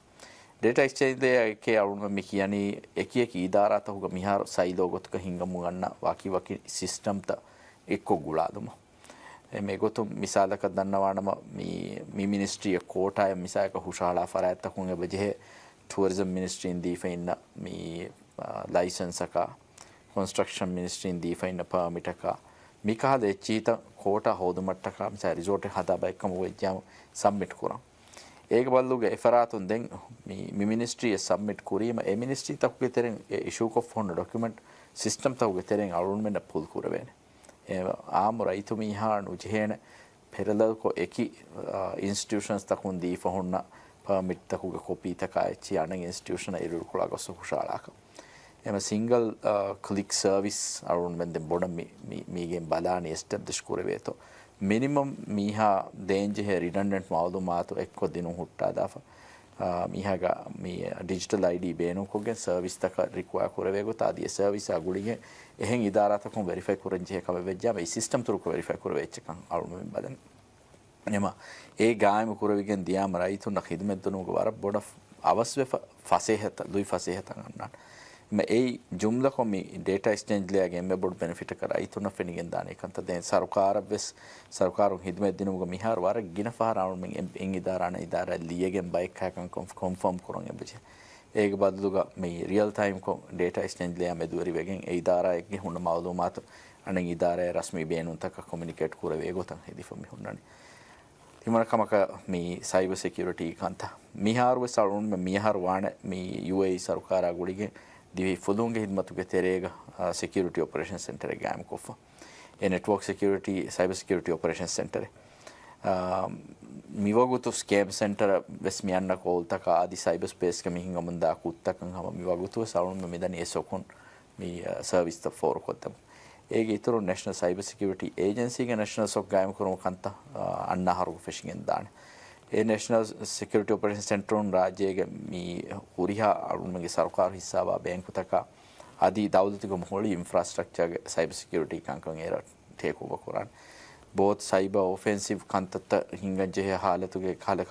ޑޭޓާ އެކްސްޗޭންޖް ލޭޔަރ އެކޭ އަޅުގަނޑު މި ކިޔަނީ އެކި އެކި އިދާރާތަކުގަ މިހާރު ސައިލޯ ގޮތުގަ ހިންގަމުން އަންނަ ވަކި ވަކި ސިސްޓަމްތައް އެއްކޮށް ގުޅާލުމަށް. އެ މިގޮތުން މިސާލަކަށް ދަންނަވާނަމަ، މި، މި މިނިސްޓްރީއަށް ކޯޓާއެއް މިސާލަކަށް ހުށަހަޅާ ފަރާތްތަކުން އެބަޖެހޭ ޓުއަރިޒަމް މިނިސްޓްރީން ދީފަ އިންނަ މި، އާ، ލައިސަންސަކާ، ކޮންސްޓްރަކްޝަން މިނިސްޓްރީން ދީފަ އިންނަ ޕާމިޓަކާ، މިކަހަލަ އެއްޗިހިތައް ކޯޓާ ހޯދުމަށްޓަކާ މިސާ ރިސޯޓެއް ހަދާ ބައެއްކަމުގަ ވެއްޖާމު ސަބްމިޓް ކުރަން. އޭގެ ބަދަލުގަ އެފަރާތުން ދެން މި، މި މިނިސްޓްރީއަށް ސަބްމިޓް ކުރީމަ، އެ މިނިސްޓްރީތަކުގެ ތެރެއިން އެ އިޝޫކޮށްފަ ހުންނަ ޑޮކިއުމެންޓް ސިސްޓަމްތަކުގެ ތެރެއިން އަޅުގަނޑުމެންނަށް ޕުލް ކުރެވޭނެ. އެ އާއްމު ރައްޔިތު މީހާ ނުޖެހޭނެ ޕެރަލަލްކޮށް އެކި، އާ، އިންސްޓިޓިއުޝަންސްތަކުން ދީފަ ހުންނަ ޕާމިޓްތަކުގެ ކޮޕީތަކާ އެއްޗިހި އަނެއް އިންސްޓިޓިއުޝަނަށް އިރުއިރުކޮޅާ ގޮސް ހުށަހަޅާކަށް. އެމަ ސިންގަލް، އާ، ކްލިކް ސަރވިސް އަޅުގަނޑުމެން ދެން ބޮޑަށް މި، މި، މީގެން ބަލާނީ އެސްޓެބްލިޝް ކުރެވޭތޯ. މިނިމަމް މީހާ ދޭންޖެހޭ ރިޑަންޑެންޓް މައުލޫމާތު އެއްކޮށް ދިނުން ހުއްޓާލާފަ. އާ، މީހާގަ މި ޑިޖިޓަލް އައިޑީ ބޭނުންކޮށްގެން ސަރވިސްތަކަށް ރިކުއަރ ކުރެވޭ ގޮތަށް އަދި އެ ސަރވިސާ ގުޅިގެން އެހެން އިދާރާތަކުން ވެރިފައި ކުރަންޖެހޭ ކަމެއް ވެއްޖާމަ، އެ ސިސްޓަމް ތުރުކޮށް ވެރިފައި ކުރެވޭ އެއްޗެއްކަން އަޅުގަނޑުމެން ބަލަނީ. އެމަ، އެ ގާއިމު ކުރެވިގެން ދިޔާމަ ރައްޔިތުންނަށް ޚިދުމަތް ދިނުމުގެ ވަރަށް ބޮޑަށް އަވަސްވެފަ، ފަސޭހަތައް، ލުއި ފަސޭހަތައް އަންނާނެ. އެމަ، އެއީ ޖުމްލަކޮށް މި ޑޭޓާ އެކްސްޗޭންޖް ލޭޔަރގެ އެންމެ ބޮޑު ބެނެފިޓަކަށް ރައްޔިތުންނަށް ފެނިގެންދާނެ އެކަންތައް. ދެން ސަރުކާރަށް ވެސް، ސަރުކާރުން ޚިދުމަތް ދިނުމުގެ މިހާރު ވަރަށް ގިނަ ފަހަރަށް އަޅުގަނޑުމެން އެ، އެއް އިދާރާ އަނެއް އިދާރާއަށް ލިޔެގެން ބައެއްކަހަލަ ކަން ކޮން، ކޮންފާމް ކުރަން އެބަޖެހޭ. އޭގެ ބަދަލުގަ މި ރިއަލް ޓައިމްކޮށް ޑޭޓާ އެކްސްޗޭންޖް ލޭޔަރ މެދުވެރިވެގެން އެ އިދާރާއެއްގެ ހުންނަ މައުލޫމާތު އަނެއް އިދާރާއަށް ރަސްމީ ބޭނުންތަކަށް ކޮމިއުނިކޭޓް ކުރެވޭ ގޮތަށް ހެދިފަ މި ހުންނަނީ. ތިމަން ކަމަކަށް މި ސައިބަ ސެކިއުރިޓީ ކަންތައް މިހާރު ވެސް އަޅުގަނޑުމެން މިއަހަރު ވާނެ މި ޔޫއޭއީ ސަރުކާރާ ގުޅިގެން ދިވެހި ފުލުހުންގެ ހިދުމަތުގެ ތެރޭގަ، އާ، ސެކިއުރިޓީ އޮޕަރޭޝަން ސެންޓަރެއް ގާއިމުކޮށްފަ. އެ ނެޓްވޯކް ސެކިއުރިޓީ، ސައިބަ ސެކިއުރިޓީ އޮޕަރޭޝަން ސެންޓަރެއް. އާ، މިވަގުތު ސްކޭމް ސެންޓަރ ވެސް މި އަންނަ ކޯލްތަކާ އަދި ސައިބަ ސްޕޭސްގަ މި ހިނގަމުންދާ ކުށްތަކަށް ހަމަ މިވަގުތު ވެސް އަޅުގަނޑުމެން މިދަނީ އެ ސޮކުން މި، އާ، ސަރވިސްތައް ފޯރުކޮށްދެމުން. އޭގެ އިތުރުން ނޭޝަނަލް ސައިބަ ސެކިއުރިޓީ އޭޖެންސީގެ ނޭޝަނަލް ސޮކް ގާއިމުކުރުމުގެ ކަންތައް، އާ، އަންނަ އަހަރުގަ ފެށިގެންދާނެ. އެ ނޭޝަނަލް ސެކިއުރިޓީ އޮޕަރޭޝަން ސެންޓަރުން ރާއްޖޭގެ މި ހުރިހާ އަޅުގަނޑުމެންގެ ސަރުކާރު ހިއްސާވާ ބޭންކުތަކާ އަދި ދައުލަތުގެ މުޅި އިންފްރާސްޓްރަކްޗާގެ ސައިބަ ސެކިއުރިޓީ ކަންކަން އޭރަށް ޓޭކް އޯވަ ކުރާނެ. ބޯތް ސައިބަ އޮފެންސިވް ކަންތައްތައް ހިންގަންޖެހޭ ހާލަތުގެ ކަހަލަ